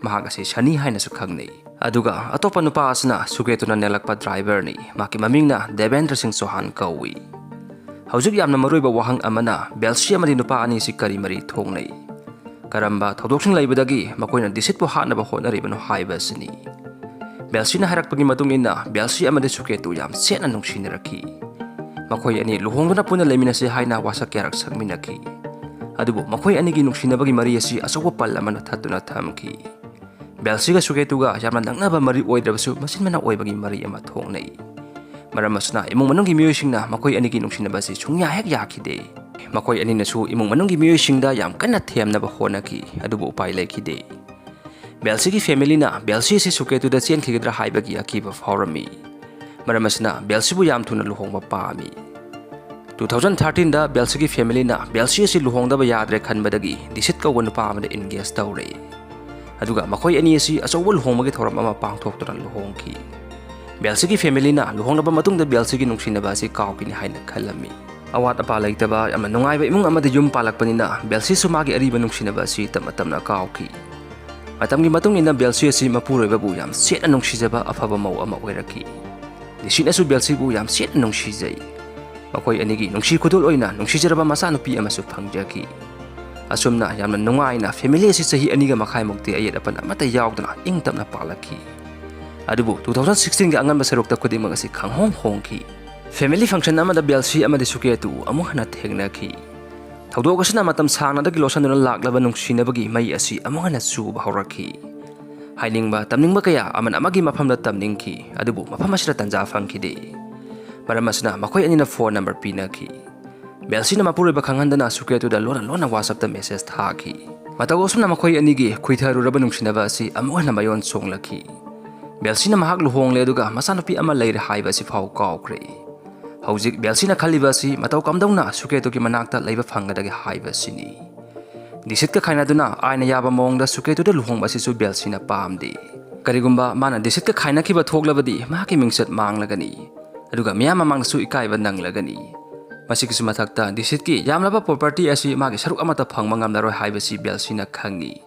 ꯃꯍꯥꯛ ꯑꯁꯤ ꯁꯅꯤ ꯍꯥꯏꯅꯁꯨ ꯈꯪꯅꯩ꯫ ꯑꯗꯨꯒ ꯑꯇꯣꯞꯄ ꯅꯨꯄꯥ ꯑꯁꯤꯅ ꯁꯨꯀꯦꯇꯨꯅ ꯅꯦꯛꯂꯛꯄ driverꯅꯤ꯫ ꯃꯍꯥꯛꯀꯤ ꯃꯃꯤꯡꯅ ꯗꯦꯕꯦꯟꯗ꯭ꯔ ꯁꯤꯡ ꯆꯧꯍꯥꯟ ꯀꯧꯏ꯫ ꯍꯧꯖꯤꯛ ꯌꯥꯝꯅ ꯃꯔꯨꯑꯣꯏꯕ ꯋꯥꯍꯪ ꯑꯃꯅ, ꯕꯦꯜꯁꯤ ꯑꯃꯗꯤ ꯅꯨꯄꯥ ꯑꯅꯤ ꯑꯁꯤ ꯀꯔꯤ ꯃꯔꯤ ꯊꯣꯛꯅꯩ? ꯀꯔꯝꯕ ꯊꯧꯗꯣꯛꯁꯤꯡ ꯂꯩꯕꯗꯒꯤ ꯃꯈꯣꯏꯅ ꯗꯤꯁꯤꯠꯄꯨ ꯍꯥꯠꯅꯕ ꯍꯣꯠꯅꯔꯤꯕꯅꯣ ꯍꯥꯏꯕ ꯑꯁꯤꯅꯤ꯫ ꯕꯦꯜꯁꯤꯅ ꯍꯥꯏꯔꯛꯄꯒꯤ ꯃꯇꯨꯡ ꯏꯟꯅ, ꯕꯦꯜꯁꯤ ꯑꯃꯗꯤ ꯁꯨꯀꯦꯇꯨ ꯌꯥꯝ ꯆꯦꯠꯅ ꯅꯨꯡꯁꯤꯅꯔꯛꯈꯤ꯫ ꯃꯈꯣꯏ ꯑꯅꯤ ꯂꯨꯍꯣꯡꯗꯨꯅ ꯄꯨꯟꯅ ꯂꯩꯃꯤꯟꯅꯁꯤ ꯍꯥꯏꯅ ꯋꯥꯁꯛ ꯀꯌꯥꯔꯛ ꯁꯛꯃꯤꯟꯅꯈꯤ꯫ ꯑꯗꯨꯕꯨ ꯃꯈꯣꯏ ꯑꯅꯤꯒꯤ ꯅꯨꯡꯁꯤꯅꯕꯒꯤ ꯃꯔꯤ ꯑꯁꯤ ꯑꯆꯧꯕ ꯄꯜ ꯑꯃꯅ ꯊꯠꯇꯨꯅ ꯊꯝꯈꯤ꯫ ꯕꯦꯜꯁꯤꯒ ꯁꯨꯀꯦꯇꯨꯒ ꯌꯥꯝꯅ ꯅꯛꯅꯕ ꯃꯔꯤ ꯑꯣꯏꯗ꯭ꯔꯕꯁꯨ, ꯃꯆꯤꯟ ꯃꯅꯥꯎ ꯑꯣꯏꯕꯒꯤ ꯃꯔꯤ ꯑꯃ ꯊꯣꯛꯅꯩ꯫ ꯃꯔꯝ ꯑꯁꯤꯅ ꯏꯃꯨꯡ ꯃꯅꯨꯡꯒꯤ ꯃꯤꯑꯣꯏꯁꯤꯡꯅ ꯃꯈꯣꯏ ꯑꯅꯤꯒꯤ ꯅꯨꯡꯁꯤꯅꯕ ꯑꯁꯤ ꯁꯨꯡꯌꯥ ꯍꯦꯛ ꯌꯥꯈꯤꯗꯦ꯫ ꯃꯈꯣꯏ ꯑꯅꯤꯅꯁꯨ ꯏꯃꯨꯡ ꯃꯅꯨꯡꯒꯤ ꯃꯤꯑꯣꯏꯁꯤꯡꯗ ꯌꯥꯝ ꯀꯟꯅ ꯊꯦꯝꯅꯕ ꯍꯣꯠꯅꯈꯤ, ꯑꯗꯨꯕꯨ ꯎꯄꯥꯏ ꯂꯩꯈꯤꯗꯦ꯫ ꯕꯦꯜꯁꯤꯒꯤ familyꯅ ꯕꯦꯜꯁꯤ ꯑꯁꯤ ꯁꯨꯀꯦꯇꯨꯗ ꯆꯦꯟꯈꯤꯒꯗ꯭ꯔꯥ ꯍꯥꯏꯕꯒꯤ ꯑꯀꯤꯕ ꯐꯥꯎꯔꯝꯃꯤ꯫ ꯃꯔꯝ ꯑꯁꯤꯅ ꯕꯦꯜꯁꯤꯕꯨ ꯌꯥꯝ ꯊꯨꯅ ꯂꯨꯍꯣꯡꯕ ꯄꯥꯝꯃꯤ꯫ Two thousand thirteenꯗ ꯕꯦꯜꯁꯤꯒꯤ familyꯅ ꯕꯦꯜꯁꯤ ꯑꯁꯤ ꯂꯨꯍꯣꯡꯗꯕ ꯌꯥꯗ꯭ꯔꯦ ꯈꯟꯕꯗꯒꯤ ꯗꯤꯁꯤꯠ ꯀꯧꯕ ꯅꯨꯄꯥ ꯑꯃꯗ engage ꯇꯧꯔꯦ꯫ ꯑꯗꯨꯒ ꯃꯈꯣꯏ ꯑꯅꯤ ꯑꯁꯤ ꯑꯆꯧꯕ ꯂꯨꯍꯣꯡꯕꯒꯤ ꯊꯧꯔꯝ ꯑꯃ ꯄꯥꯡꯊꯣꯛꯇꯨꯅ ꯂꯨꯍꯣꯡꯈꯤ꯫ ꯕꯦꯜꯁꯤꯒꯤ familyꯅ ꯂꯨꯍꯣꯡꯂꯕ ꯃꯇꯨꯡꯗ ꯕꯦꯜꯁꯤꯒꯤ ꯅꯨꯡꯁꯤꯅꯕ ꯑꯁꯤ ꯀꯥꯎꯈꯤꯅꯤ ꯍꯥꯏꯅ ꯈꯜꯂꯝꯃꯤ꯫ ꯑꯋꯥꯠ ꯑꯄꯥ ꯂꯩꯇꯕ ꯌꯥꯝꯅ ꯅꯨꯡꯉꯥꯏꯕ ꯏꯃꯨꯡ ꯑꯃꯗ ꯌꯨꯝ ꯄꯥꯜꯂꯛꯄꯅꯤꯅ ꯕꯦꯜꯁꯤꯁꯨ ꯃꯥꯒꯤ ꯑꯔꯤꯕ ꯅꯨꯡꯁꯤꯅꯕ ꯑꯁꯤ ꯇꯞꯅ ꯇꯞꯅ ꯀꯥꯎꯈꯤ꯫ ꯃꯇꯝꯒꯤ ꯃꯇꯨꯡ ꯏꯟꯅ ꯕꯦꯜꯁꯤ ꯑꯁꯤ ꯃꯄꯨꯔꯣꯏꯕꯕꯨ ꯌꯥꯝ ꯆꯦꯠꯅ ꯅꯨꯡꯁꯤꯖꯕ ꯑꯐꯕ ꯃꯧ ꯑꯃ ꯑꯣꯏꯔꯛꯈꯤ꯫ ꯗꯤꯁꯤꯠꯅꯁꯨ ꯕꯦꯜꯁꯤꯕꯨ ꯌꯥꯝ ꯆꯦꯠꯅ ꯅꯨꯡꯁꯤꯖꯩ꯫ ꯃꯈꯣꯏ ꯑꯅꯤꯒꯤ ꯅꯨꯡꯁꯤ ꯈꯨꯗꯣꯜ ꯑꯣꯏꯅ ꯅꯨꯡꯁꯤꯖꯔꯕ ꯃꯆꯥꯅꯨꯄꯤ ꯑꯃꯁꯨ ꯐꯪꯖꯈꯤ꯫ ꯑꯁꯨꯝꯅ ꯌꯥꯝꯅ ꯅꯨꯡꯉꯥꯏꯅ family ꯑꯁꯤ ꯆꯍꯤ ꯑꯅꯤꯒ ꯃꯈꯥꯏꯃꯨꯛꯇꯤ ꯑꯌꯦꯠ ꯑꯄꯟ ꯑꯃꯠꯇ ꯌꯥꯎꯗꯅ ꯏꯪ ꯇꯞꯅ ꯄꯥꯜꯂꯛꯈꯤ꯫ ꯑꯗꯨꯕꯨ two thousand sixteenꯒꯤ ꯑꯉꯟꯕ ꯁꯔꯨꯛꯇ ꯈꯨꯗꯤꯡꯃꯛ ꯑꯁꯤ ꯈꯪꯍꯣꯡ ꯍꯣꯡꯈꯤ꯫ Family function ꯑꯃꯗ ꯕꯦꯜꯁꯤ ꯑꯃꯗꯤ ꯁꯨꯀꯦꯇꯨ ꯑꯃꯨꯛ ꯍꯟꯅ ꯊꯦꯡꯅꯈꯤ꯫ ꯊꯧꯗꯣꯛ ꯑꯁꯤꯅ ꯃꯇꯝ ꯁꯥꯡꯅꯗꯒꯤ ꯂꯣꯠꯁꯤꯟꯗꯨꯅ ꯂꯥꯛꯂꯕ ꯅꯨꯡꯁꯤꯅꯕꯒꯤ ꯃꯩ ꯑꯁꯤ ꯑꯃꯨꯛ ꯍꯟꯅ ꯆꯨꯕ ꯍꯧꯔꯛꯈꯤ꯫ ꯍꯥꯏꯅꯤꯡꯕ, ꯇꯝꯅꯤꯡꯕ ꯀꯌꯥ ꯑꯃꯅ ꯑꯃꯒꯤ ꯃꯐꯝꯗ ꯇꯝꯅꯤꯡꯈꯤ, ꯑꯗꯨꯕꯨ ꯃꯐꯝ ꯑꯁꯤꯗ ꯇꯟꯖꯥ ꯐꯪꯈꯤꯗꯦ꯫ ꯃꯔꯝ ꯑꯁꯤꯅ ꯃꯈꯣꯏ ꯑꯅꯤꯅ phone number ꯄꯤꯅꯈꯤ꯫ ꯕꯦꯜꯁꯤꯅ ꯃꯄꯨꯔꯣꯏꯕ ꯈꯪꯍꯟꯗꯅ ꯁꯨꯀꯦꯇꯨꯗ ꯂꯣꯟꯅ ꯂꯣꯟꯅ WhatsAppꯇ message ꯊꯥꯈꯤ꯫ ꯃꯇꯧ ꯑꯁꯨꯝꯅ ꯃꯈꯣꯏ ꯑꯅꯤꯒꯤ ꯈꯨꯏꯊꯔꯨꯔꯕ ꯅꯨꯡꯁꯤꯅꯕ ꯑꯁꯤ ꯑꯃꯨꯛ ꯍꯟꯅ ꯃꯌꯣꯟ ꯆꯣꯡꯂꯛꯈꯤ꯫ ꯕꯦꯜꯁꯤꯅ ꯃꯍꯥꯛ ꯂꯨꯍꯣꯡꯂꯦ ꯑꯗꯨꯒ ꯃꯆꯥꯅꯨꯄꯤ ꯑꯃ ꯂꯩꯔꯦ ꯍꯥꯏꯕ ꯑꯁꯤꯐꯥꯎ ꯀꯥꯎꯈ꯭ꯔꯦ꯫ ꯍꯧꯖꯤꯛ ꯕꯦꯜꯁꯤꯅ ꯈꯜꯂꯤꯕ ꯑꯁꯤ ꯃꯇꯧ ꯀꯝꯗꯧꯅ ꯁꯨꯀꯦꯇꯨꯒꯤ ꯃꯅꯥꯛꯇ ꯂꯩꯕ ꯐꯪꯒꯗꯒꯦ ꯍꯥꯏꯕꯁꯤꯅꯤ꯫ ꯗꯤꯁꯤꯠꯀ ꯈꯥꯏꯅꯗꯨꯅ ꯑꯥꯏꯟꯅ ꯌꯥꯕ ꯃꯑꯣꯡꯗ ꯁꯨꯀꯦꯇꯨꯗ ꯂꯨꯍꯣꯡꯕ ꯑꯁꯤꯁꯨ ꯕꯦꯜꯁꯤꯅ ꯄꯥꯝꯗꯦ꯫ ꯀꯔꯤꯒꯨꯝꯕ ꯃꯥꯅ ꯗꯤꯁꯤꯠꯀ ꯈꯥꯏꯅꯈꯤꯕ ꯊꯣꯛꯂꯕꯗꯤ ꯃꯍꯥꯛꯀꯤ ꯃꯤꯡꯆꯠ ꯃꯥꯡꯂꯒꯅꯤ, ꯑꯗꯨꯒ ꯃꯤꯌꯥꯝ ꯃꯃꯥꯡꯗꯁꯨ ꯏꯀꯥꯏꯕ ꯅꯪꯂꯒꯅꯤ꯫ ꯃꯁꯤꯒꯤꯁꯨ ꯃꯊꯛꯇ ꯗꯤꯁꯤꯠꯀꯤ ꯌꯥꯝꯂꯕ property ꯑꯁꯤ ꯃꯥꯒꯤ ꯁꯔꯨꯛ ꯑꯃꯠꯇ ꯐꯪꯕ ꯉꯝꯂꯔꯣꯏ ꯍꯥꯏꯕꯁꯤ ꯕꯦꯜꯁꯤꯅ ꯈꯪꯏ꯫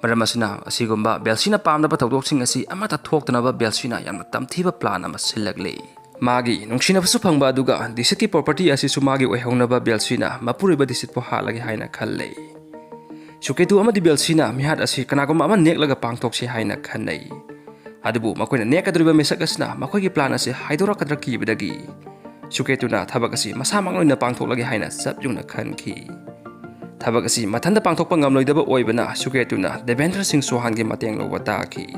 ꯃꯔꯝ ꯑꯁꯤꯅ ꯑꯁꯤꯒꯨꯝꯕ ꯕꯦꯜꯁꯤꯅ ꯄꯥꯝꯗꯕ ꯊꯧꯗꯣꯛꯁꯤꯡ ꯑꯁꯤ ꯑꯃꯠꯇ ꯊꯣꯛꯇꯅꯕ ꯕꯦꯜꯁꯤꯅ ꯌꯥꯝꯅ ꯇꯝꯊꯤꯕ plan ꯑꯃ ꯁꯤꯜꯂꯛꯂꯤ꯫ ꯃꯥꯒꯤ ꯅꯨꯡꯁꯤꯅꯕꯁꯨ ꯐꯪꯕ ꯑꯗꯨꯒ ꯗꯤꯁꯤꯠꯀꯤ property ꯑꯁꯤꯁꯨ ꯃꯥꯒꯤ ꯑꯣꯏꯍꯧꯅꯕ ꯕꯦꯜꯁꯤꯅ ꯃꯄꯨꯔꯣꯏꯕ ꯗꯤꯁꯤꯠꯄꯨ ꯍꯥꯠꯂꯒꯦ ꯍꯥꯏꯅ ꯈꯜꯂꯦ꯫ ꯁꯨꯀꯦꯇꯨ ꯑꯃꯗꯤ ꯕꯦꯜꯁꯤꯅ ꯃꯤꯍꯥꯠ ꯑꯁꯤ ꯀꯅꯥꯒꯨꯝꯕ ꯑꯃ ꯅꯦꯛꯂꯒ ꯄꯥꯡꯊꯣꯛꯁꯤ ꯍꯥꯏꯅ ꯈꯟꯅꯩ꯫ ꯑꯗꯨꯕꯨ ꯃꯈꯣꯏꯅ ꯅꯦꯛꯀꯗꯧꯔꯤꯕ ꯃꯤꯁꯛ ꯑꯁꯤꯅ ꯃꯈꯣꯏꯒꯤ plan ꯑꯁꯤ ꯍꯥꯏꯗꯣꯔꯛꯀꯗ꯭ꯔꯥ ꯀꯤꯕꯗꯒꯤ ꯁꯨꯀꯦꯇꯨꯅ ꯊꯕꯛ ꯑꯁꯤ ꯃꯁꯥꯃꯛ ꯑꯣꯏꯅ ꯄꯥꯡꯊꯣꯛꯂꯒꯦ ꯍꯥꯏꯅ ꯆꯞ ꯌꯨꯡꯅ ꯈꯟꯈꯤ꯫ ꯊꯕꯛ ꯑꯁꯤ ꯃꯊꯟꯇ ꯄꯥꯡꯊꯣꯛꯄ ꯉꯝꯂꯣꯏꯗꯕ ꯑꯣꯏꯕꯅ ꯁꯨꯀꯦꯇꯨꯅ ꯗꯦꯕꯦꯟꯗ꯭ꯔ ꯁꯤꯡ ꯆꯧꯍꯥꯟꯒꯤ ꯃꯇꯦꯡ ꯂꯧꯕ ꯇꯥꯈꯤ꯫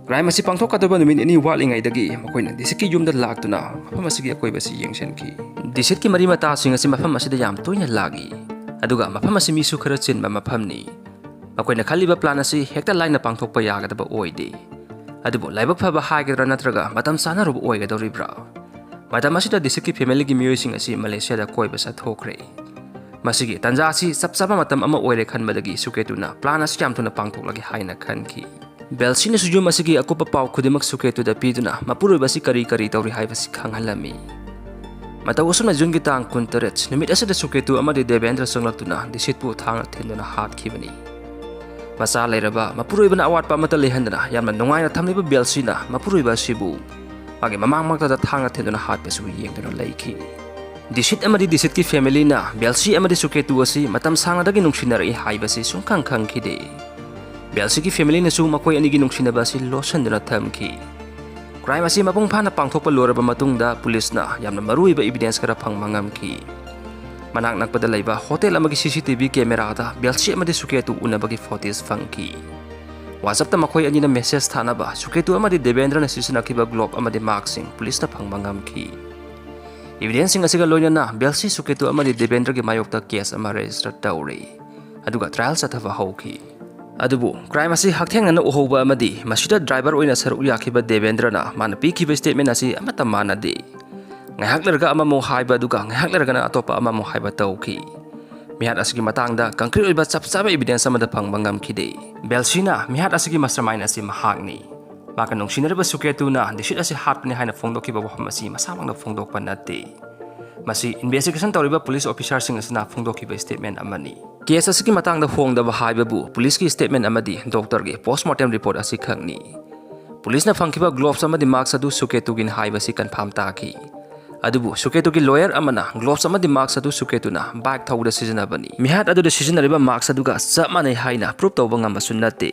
Crime ꯑꯁꯤ ꯄꯥꯡꯊꯣꯛꯀꯗꯧꯕ ꯅꯨꯃꯤꯠ ꯅꯤꯅꯤ ꯋꯥꯠꯂꯤꯉꯩꯗꯒꯤ ꯃꯈꯣꯏꯅ ꯗꯤꯁꯤꯠꯀꯤ ꯌꯨꯝꯗ ꯂꯥꯛꯇꯨꯅ ꯃꯐꯝ ꯑꯁꯤꯒꯤ ꯑꯀꯣꯏꯕ ꯑꯁꯤ ꯌꯦꯡꯁꯤꯟꯈꯤ꯫ ꯗꯤꯁꯤꯠꯀꯤ ꯃꯔꯤ ꯃꯇꯥꯁꯤꯡ ꯑꯁꯤ ꯃꯐꯝ ꯑꯁꯤꯗ ꯌꯥꯝ ꯇꯣꯏꯅ ꯂꯥꯛꯏ, ꯑꯗꯨꯒ ꯃꯐꯝ ꯑꯁꯤ ꯃꯤꯁꯨ ꯈꯔ ꯆꯤꯟꯕ ꯃꯐꯝꯅꯤ꯫ ꯃꯈꯣꯏꯅ ꯈꯜꯂꯤꯕ plan ꯑꯁꯤ ꯍꯦꯛꯇ ꯂꯥꯏꯅ ꯄꯥꯡꯊꯣꯛꯄ ꯌꯥꯒꯗꯕ ꯑꯣꯏꯗꯦ꯫ ꯑꯗꯨꯕꯨ ꯂꯥꯏꯕꯛ ꯐꯕ ꯍꯥꯏꯒꯗ꯭ꯔꯥ ꯅꯠꯇ꯭ꯔꯒ ꯃꯇꯝ ꯆꯥꯅꯔꯨꯕ ꯑꯣꯏꯒꯗꯧꯔꯤꯕ꯭ꯔꯥ? ꯃꯇꯝ ꯑꯁꯤꯗ ꯗꯤꯁꯤꯠꯀꯤ familyꯒꯤ ꯃꯤꯑꯣꯏꯁꯤꯡ ꯑꯁꯤ ꯃꯂꯦꯁꯤꯌꯥꯗ ꯀꯣꯏꯕ ꯆꯠꯊꯣꯛꯈ꯭ꯔꯦ꯫ ꯃꯁꯤꯒꯤ ꯇꯥꯟꯖꯥ ꯑꯁꯤ ꯆꯞ ꯆꯥꯕ ꯃꯇꯝ ꯑꯃ ꯑꯣꯏꯔꯦ ꯈꯟꯕꯗꯒꯤ ꯁꯨꯀꯦꯇꯨꯅ plan ꯑꯁꯤ ꯌꯥꯝ ꯊꯨꯅ ꯄꯥꯡꯊꯣꯛꯂꯒꯦ ꯍꯥꯏꯅ ꯈꯟꯈꯤ꯫ ꯕꯦꯜꯁꯤꯅꯁꯨ ꯌꯨꯝ ꯑꯁꯤꯒꯤ ꯑꯀꯨꯞꯄ ꯄꯥꯎ ꯈꯨꯗꯤꯡꯃꯛ ꯁꯨꯀꯦꯇꯨꯗ ꯄꯤꯗꯨꯅ ꯃꯄꯨꯔꯣꯏꯕ ꯑꯁꯤ ꯀꯔꯤ ꯀꯔꯤ ꯇꯧꯔꯤ ꯍꯥꯏꯕꯁꯤ ꯈꯪꯍꯜꯂꯝꯃꯤ꯫ ꯃꯇꯧ ꯑꯁꯨꯝꯅ ꯖꯨꯟꯒꯤ ꯇꯥꯡ ꯀꯨꯟꯇꯔꯦꯠ ꯅꯨꯃꯤꯠ ꯑꯁꯤꯗ ꯁꯨꯀꯦꯇꯨ ꯑꯃꯗꯤ ꯗꯦꯕꯦꯟꯗ꯭ꯔ ꯆꯪꯂꯛꯇꯨꯅ ꯗꯤꯁꯤꯠꯄꯨ ꯊꯥꯡꯅ ꯊꯤꯟꯗꯨꯅ ꯍꯥꯠꯈꯤꯕꯅꯤ꯫ ꯃꯆꯥ ꯂꯩꯔꯕ ꯃꯄꯨꯔꯣꯏꯕꯅ ꯑꯋꯥꯠꯄ ꯑꯃꯠꯇ ꯂꯩꯍꯟꯗꯅ ꯌꯥꯝꯅ ꯅꯨꯡꯉꯥꯏꯅ ꯊꯝꯂꯤꯕ ꯕꯦꯜꯁꯤꯅ ꯃꯄꯨꯔꯣꯏꯕ ꯑꯁꯤꯕꯨ ꯃꯥꯒꯤ ꯃꯃꯥꯡꯃꯛꯇꯗ ꯊꯥꯡꯅ ꯊꯤꯟꯗꯨꯅ ꯍꯥꯠꯄꯁꯨ ꯌꯦꯡꯗꯨꯅ ꯂꯩꯈꯤ꯫ ꯗꯤꯁꯤꯠ ꯑꯃꯗꯤ ꯗꯤꯁꯤꯠꯀꯤ familyꯅ ꯕꯦꯜꯁꯤ ꯑꯃꯗꯤ ꯁꯨꯀꯦꯇꯨ ꯑꯁꯤ ꯃꯇꯝ ꯁꯥꯡꯅꯗꯒꯤ ꯅꯨꯡꯁꯤꯅꯔꯛꯏ ꯍꯥꯏꯕꯁꯤ ꯁꯨꯡꯈꯪ ꯈꯪꯈꯤꯗꯦ꯫ ꯕꯦꯜꯁꯤꯒꯤ familyꯅꯁꯨ ꯃꯈꯣꯏ ꯑꯅꯤꯒꯤ ꯅꯨꯡꯁꯤꯅꯕ ꯑꯁꯤ ꯂꯣꯠꯁꯤꯟꯗꯨꯅ ꯊꯝꯈꯤ꯫ Crime ꯑꯁꯤ ꯃꯄꯨꯡ ꯐꯥꯅ ꯄꯥꯡꯊꯣꯛꯄ ꯂꯣꯏꯔꯕ ꯃꯇꯨꯡꯗ ꯄꯨꯂꯤꯁꯅ ꯌꯥꯝꯅ ꯃꯔꯨꯑꯣꯏꯕ evidence ꯈꯔ ꯐꯪꯕ ꯉꯝꯈꯤ꯫ ꯃꯅꯥꯛ ꯅꯛꯄꯗ ꯂꯩꯕ ꯍꯣꯇꯦꯜ ꯑꯃꯒꯤ C C T V camera ꯗ ꯕꯦꯜꯁꯤ ꯑꯃꯗꯤ ꯁꯨꯀꯦꯇꯨ ꯎꯅꯕꯒꯤ footage ꯐꯪꯈꯤ꯫ WhatsApp ꯇ ꯃꯈꯣꯏ ꯑꯅꯤꯅ message ꯊꯥꯅꯕ ꯁꯨꯀꯦꯇꯨ ꯑꯃꯗꯤ ꯗꯦꯕꯦꯟꯗ꯭ꯔꯅ ꯁꯤꯖꯤꯟꯅꯈꯤꯕ glove ꯑꯃꯗꯤ mask ꯁꯤꯡ ꯄꯨꯂꯤꯁꯅ ꯐꯪꯕ ꯉꯝꯈꯤ꯫ Evidence ꯁꯤꯡ ꯑꯁꯤꯒ ꯂꯣꯏꯅꯅ ꯕꯦꯜꯁꯤ, ꯁꯨꯀꯦꯇꯨ ꯑꯃꯗꯤ ꯗꯦꯕꯦꯟꯗ꯭ꯔꯒꯤ ꯃꯥꯌꯣꯛꯇ case ꯑꯃ register ꯇꯧꯔꯦ꯫ ꯑꯗꯨꯒ trial ꯆꯠꯊꯕ ꯍꯧꯈꯤ꯫ ꯑꯗꯨꯕꯨ crime ꯑꯁꯤ ꯍꯛꯊꯦꯡꯅꯅ ꯎꯍꯧꯕ ꯑꯃꯗꯤ ꯃꯁꯤꯗ driver ꯑꯣꯏꯅ ꯁꯔꯨꯛ ꯌꯥꯈꯤꯕ ꯗꯦꯕꯦꯟꯗ꯭ꯔꯅ ꯃꯥꯅ ꯄꯤꯈꯤꯕ statement ꯑꯁꯤ ꯑꯃꯠꯇ ꯃꯥꯟꯅꯗꯦ꯫ ꯉꯥꯏꯍꯥꯛ ꯂꯩꯔꯒ ꯑꯃꯃꯨꯛ ꯍꯥꯏꯕ, ꯑꯗꯨꯒ ꯉꯥꯏꯍꯥꯛ ꯂꯩꯔꯒꯅ ꯑꯇꯣꯞꯄ ꯑꯃꯃꯨꯛ ꯍꯥꯏꯕ ꯇꯧꯈꯤ꯫ ꯃꯤꯍꯥꯠ ꯑꯁꯤꯒꯤ ꯃꯇꯥꯡꯗ concrete ꯑꯣꯏꯕ ꯆꯞ ꯆꯥꯕ evidence ꯑꯃꯗ ꯐꯪꯕ ꯉꯝꯈꯤꯗꯦ꯫ ꯕꯦꯜꯁꯤꯅ ꯃꯤꯍꯥꯠ ꯑꯁꯤꯒꯤ mastermind ꯑꯁꯤ ꯃꯍꯥꯛꯅꯤ꯫ ꯃꯍꯥꯛꯀ ꯅꯨꯡꯁꯤꯅꯔꯤꯕ ꯁꯨꯀꯦꯇꯨꯅ ꯗꯤꯁꯤꯠ ꯑꯁꯤ ꯍꯥꯠꯄꯅꯤ ꯍꯥꯏꯅ ꯐꯣꯡꯗꯣꯛꯈꯤꯕ ꯋꯥꯐꯝ ꯑꯁꯤ ꯃꯁꯥꯃꯛꯅ ꯐꯣꯡꯗꯣꯛꯄ ꯅꯠꯇꯦ꯫ ꯃꯁꯤ investigation ꯇꯧꯔꯤꯕ police officer ꯁꯤꯡ ꯑꯁꯤꯅ ꯐꯣꯡꯗꯣꯛꯈꯤꯕ statement ꯑꯃꯅꯤ꯫ Case ꯑꯁꯤꯒꯤ ꯃꯇꯥꯡꯗ ꯐꯣꯡꯗꯕ ꯍꯥꯏꯕꯕꯨ police ꯀꯤ statement ꯑꯃꯗꯤ doctor ꯒꯤ postmortem report ꯑꯁꯤ ꯈꯛꯅꯤ꯫ ꯄꯨꯂꯤꯁꯅ ꯐꯪꯈꯤꯕ gloves ꯑꯃꯗꯤ mask ꯑꯗꯨ ꯁꯨꯀꯦꯇꯨꯒꯤꯅꯤ ꯍꯥꯏꯕꯁꯤ confirm ꯇꯥꯈꯤ꯫ ꯑꯗꯨꯕꯨ ꯁꯨꯀꯦꯇꯨꯒꯤ lawyer ꯑꯃꯅ gloves ꯑꯃꯗꯤ mask ꯑꯗꯨ ꯁꯨꯀꯦꯇꯨꯅ bike ꯊꯧꯕꯗ ꯁꯤꯖꯤꯟꯅꯕꯅꯤ, ꯃꯤꯍꯥꯠ ꯑꯗꯨꯗ ꯁꯤꯖꯤꯟꯅꯔꯤꯕ mask ꯑꯗꯨꯒ ꯆꯞ ꯃꯥꯟꯅꯩ ꯍꯥꯏꯅ prove ꯇꯧꯕ ꯉꯝꯕꯁꯨ ꯅꯠꯇꯦ꯫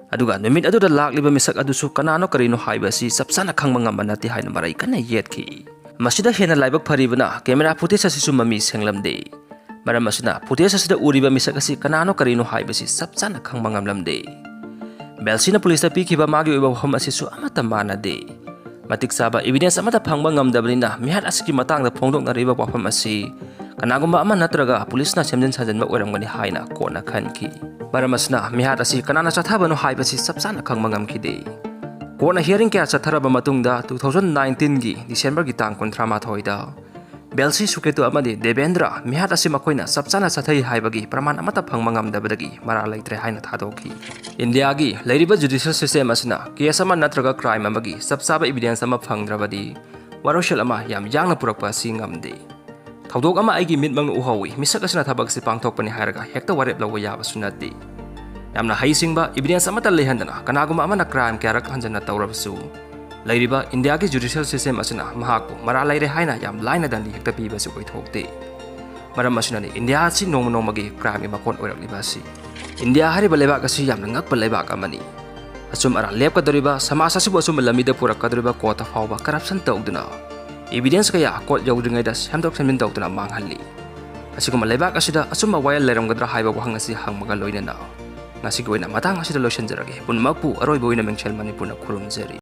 ꯑꯗꯨꯒ ꯅꯨꯃꯤꯠ ꯑꯗꯨꯗ ꯂꯥꯛꯂꯤꯕ ꯃꯤꯁꯛ ꯑꯗꯨꯁꯨ ꯀꯅꯥꯅꯣ ꯀꯔꯤꯅꯣ ꯍꯥꯏꯕ ꯑꯁꯤ ꯆꯞ ꯆꯥꯅ ꯈꯪꯕ ꯉꯝꯕ ꯅꯠꯇꯦ ꯍꯥꯏꯅ ꯃꯔꯩ ꯀꯟꯅ ꯌꯦꯠꯈꯤ꯫ ꯃꯁꯤꯗ ꯍꯦꯟꯅ ꯂꯥꯏꯕꯛ ꯐꯔꯤꯕꯅ camera footage ꯑꯁꯤꯁꯨ ꯃꯃꯤ ꯁꯦꯡꯂꯝꯗꯦ꯫ ꯃꯔꯝ ꯑꯁꯤꯅ footage ꯑꯁꯤꯗ ꯎꯔꯤꯕ ꯃꯤꯁꯛ ꯑꯁꯤ ꯀꯅꯥꯅꯣ ꯀꯔꯤꯅꯣ ꯍꯥꯏꯕꯁꯤ ꯆꯞ ꯆꯥꯅ ꯈꯪꯕ ꯉꯝꯂꯝꯗꯦ꯫ ꯕꯦꯜꯁꯤꯅ ꯄꯨꯂꯤꯁꯇ ꯄꯤꯈꯤꯕ ꯃꯥꯒꯤ ꯑꯣꯏꯕ ꯋꯥꯐꯝ ꯑꯁꯤꯁꯨ ꯑꯃꯠꯇ ꯃꯥꯟꯅꯗꯦ꯫ ꯃꯇꯤꯛ ꯆꯥꯕ evidence ꯑꯃꯠꯇ ꯐꯪꯕ ꯉꯝꯗꯕꯅꯤꯅ ꯃꯤꯍꯥꯠ ꯑꯁꯤꯒꯤ ꯃꯇꯥꯡꯗ ꯐꯣꯡꯗꯣꯛꯅꯔꯤꯕ ꯋꯥꯐꯝ ꯑꯁꯤ ꯀꯅꯥꯒꯨꯝꯕ ꯑꯃ ꯅꯠꯇ꯭ꯔꯒ ꯄꯨꯂꯤꯁꯅ ꯁꯦꯝꯖꯤꯟ ꯁꯥꯖꯤꯟꯕ ꯑꯣꯏꯔꯝꯒꯅꯤ ꯍꯥꯏꯅ ꯀꯣꯟꯅ ꯈꯟꯈꯤ꯫ ꯃꯔꯝ ꯑꯁꯤꯅ ꯃꯤꯍꯥꯠ ꯑꯁꯤ ꯀꯅꯥꯅ ꯆꯠꯊꯕꯅꯣ ꯍꯥꯏꯕꯁꯤ ꯆꯞ ꯆꯥꯅ ꯈꯪꯕ ꯉꯝꯈꯤꯗꯦ꯫ ꯀꯣꯟꯅ hearing ꯀꯌꯥ ꯆꯠꯊꯔꯕ ꯃꯇꯨꯡꯗ two thousand nineteen ꯒꯤ December ꯒꯤ ꯇꯥꯡ ꯀꯨꯟꯊ꯭ꯔꯥ ꯃꯥꯊꯣꯏꯗ ꯕꯦꯜꯁꯤ, ꯁꯨꯀꯦꯇꯨ ꯑꯃꯗꯤ ꯗꯦꯕꯦꯟꯗ꯭ꯔ ꯃꯤꯍꯥꯠ ꯑꯁꯤ ꯃꯈꯣꯏꯅ ꯆꯞ ꯆꯥꯅ ꯆꯠꯊꯩ ꯍꯥꯏꯕꯒꯤ ꯄ꯭ꯔꯃꯥꯟ ꯑꯃꯠꯇ ꯐꯪꯕ ꯉꯝꯗꯕꯗꯒꯤ ꯃꯔꯥꯜ ꯂꯩꯇ꯭ꯔꯦ ꯍꯥꯏꯅ ꯊꯥꯗꯣꯛꯈꯤ꯫ ꯏꯟꯗꯤꯌꯥꯒꯤ ꯂꯩꯔꯤꯕ judicial system ꯑꯁꯤꯅ case ꯑꯃ ꯅꯠꯇ꯭ꯔꯒ crime ꯑꯃꯒꯤ ꯆꯞ ꯆꯥꯕ evidence ꯑꯃ ꯐꯪꯗ꯭ꯔꯕꯗꯤ ꯋꯥꯔꯣꯏꯁꯤꯟ ꯑꯃ ꯌꯥꯝ ꯌꯥꯡꯅ ꯄꯨꯔꯛꯄ ꯑꯁꯤ ꯉꯝꯗꯦ꯫ ꯊꯧꯗꯣꯛ ꯑꯃ ꯑꯩꯒꯤ ꯃꯤꯠꯃꯛꯅ ꯎꯍꯧꯏ, ꯃꯤꯁꯛ ꯑꯁꯤꯅ ꯊꯕꯛ ꯑꯁꯤ ꯄꯥꯡꯊꯣꯛꯄꯅꯤ ꯍꯥꯏꯔꯒ ꯍꯦꯛꯇ ꯋꯥꯔꯦꯞ ꯂꯧꯕ ꯌꯥꯕꯁꯨ ꯅꯠꯇꯦ꯫ ꯌꯥꯝꯅ ꯍꯩꯁꯤꯡꯕ evidence ꯑꯃꯠꯇ ꯂꯩꯍꯟꯗꯅ ꯀꯅꯥꯒꯨꯝꯕ ꯑꯃꯅ crime ꯀꯌꯥꯔꯛ ꯍꯟꯖꯟꯅ ꯇꯧꯔꯕꯁꯨ, ꯂꯩꯔꯤꯕ ꯏꯟꯗꯤꯌꯥꯒꯤ judicial system ꯑꯁꯤꯅ ꯃꯍꯥꯛꯄꯨ ꯃꯔꯥꯜ ꯂꯩꯔꯦ ꯍꯥꯏꯅ ꯌꯥꯝ ꯂꯥꯏꯅ ꯗꯟꯗꯤ ꯍꯦꯛꯇ ꯄꯤꯕꯁꯨ ꯑꯣꯏꯊꯣꯛꯇꯦ꯫ ꯃꯔꯝ ꯑꯁꯤꯅꯅꯤ ꯏꯟꯗꯤꯌꯥ ꯑꯁꯤ ꯅꯣꯡꯃ ꯅꯣꯡꯃꯒꯤ crimeꯒꯤ ꯃꯀꯣꯟ ꯑꯣꯏꯔꯛꯂꯤꯕ ꯑꯁꯤ꯫ ꯏꯟꯗꯤꯌꯥ ꯍꯥꯏꯔꯤꯕ ꯂꯩꯕꯥꯛ ꯑꯁꯤ ꯌꯥꯝꯅ ꯉꯛꯄ ꯂꯩꯕꯥꯛ ꯑꯃꯅꯤ꯫ ꯑꯆꯨꯝ ꯑꯔꯥꯟ ꯂꯦꯞꯀꯗꯧꯔꯤꯕ, ꯁꯃꯥꯖ ꯑꯁꯤꯕꯨ ꯑꯆꯨꯝꯕ ꯂꯝꯕꯤꯗ ꯄꯨꯔꯛꯀꯗꯧꯔꯤꯕ ꯀꯣꯔꯠꯇ ꯐꯥꯎꯕ ꯀꯔꯞꯁꯟ ꯇꯧꯗꯨꯅ, ꯏꯕꯤꯗꯦꯟꯁ ꯀꯌꯥ ꯀꯣꯔꯠ ꯌꯧꯗ꯭ꯔꯤꯉꯩꯗ ꯁꯦꯝꯗꯣꯛ ꯁꯦꯝꯖꯤꯟ ꯇꯧꯗꯨꯅ ꯃꯥꯡꯍꯜꯂꯤ꯫ ꯑꯁꯤꯒꯨꯝꯕ ꯂꯩꯕꯥꯛ ꯑꯁꯤꯗ ꯑꯆꯨꯝꯕ ꯋꯥꯌꯦꯜ ꯂꯩꯔꯝꯒꯗ꯭ꯔꯥ ꯍꯥꯏꯕ ꯋꯥꯍꯪ ꯑꯁꯤ ꯍꯪꯕꯒ ꯂꯣꯏꯅꯅ ꯉꯁꯤꯒꯤ ꯑꯣꯏꯅ ꯃꯇꯥꯡ ꯑꯁꯤꯗ ꯂꯣꯏꯁꯤꯟꯖꯔꯒꯦ꯫ ꯄꯨꯝꯅꯃꯛꯄꯨ ꯑꯔꯣꯏꯕ ꯑꯣꯏꯅ ꯃꯤꯡꯁꯦꯜ ꯃꯅꯤꯄꯨꯔꯅ ꯈꯨꯔꯨꯝꯖꯔꯤ꯫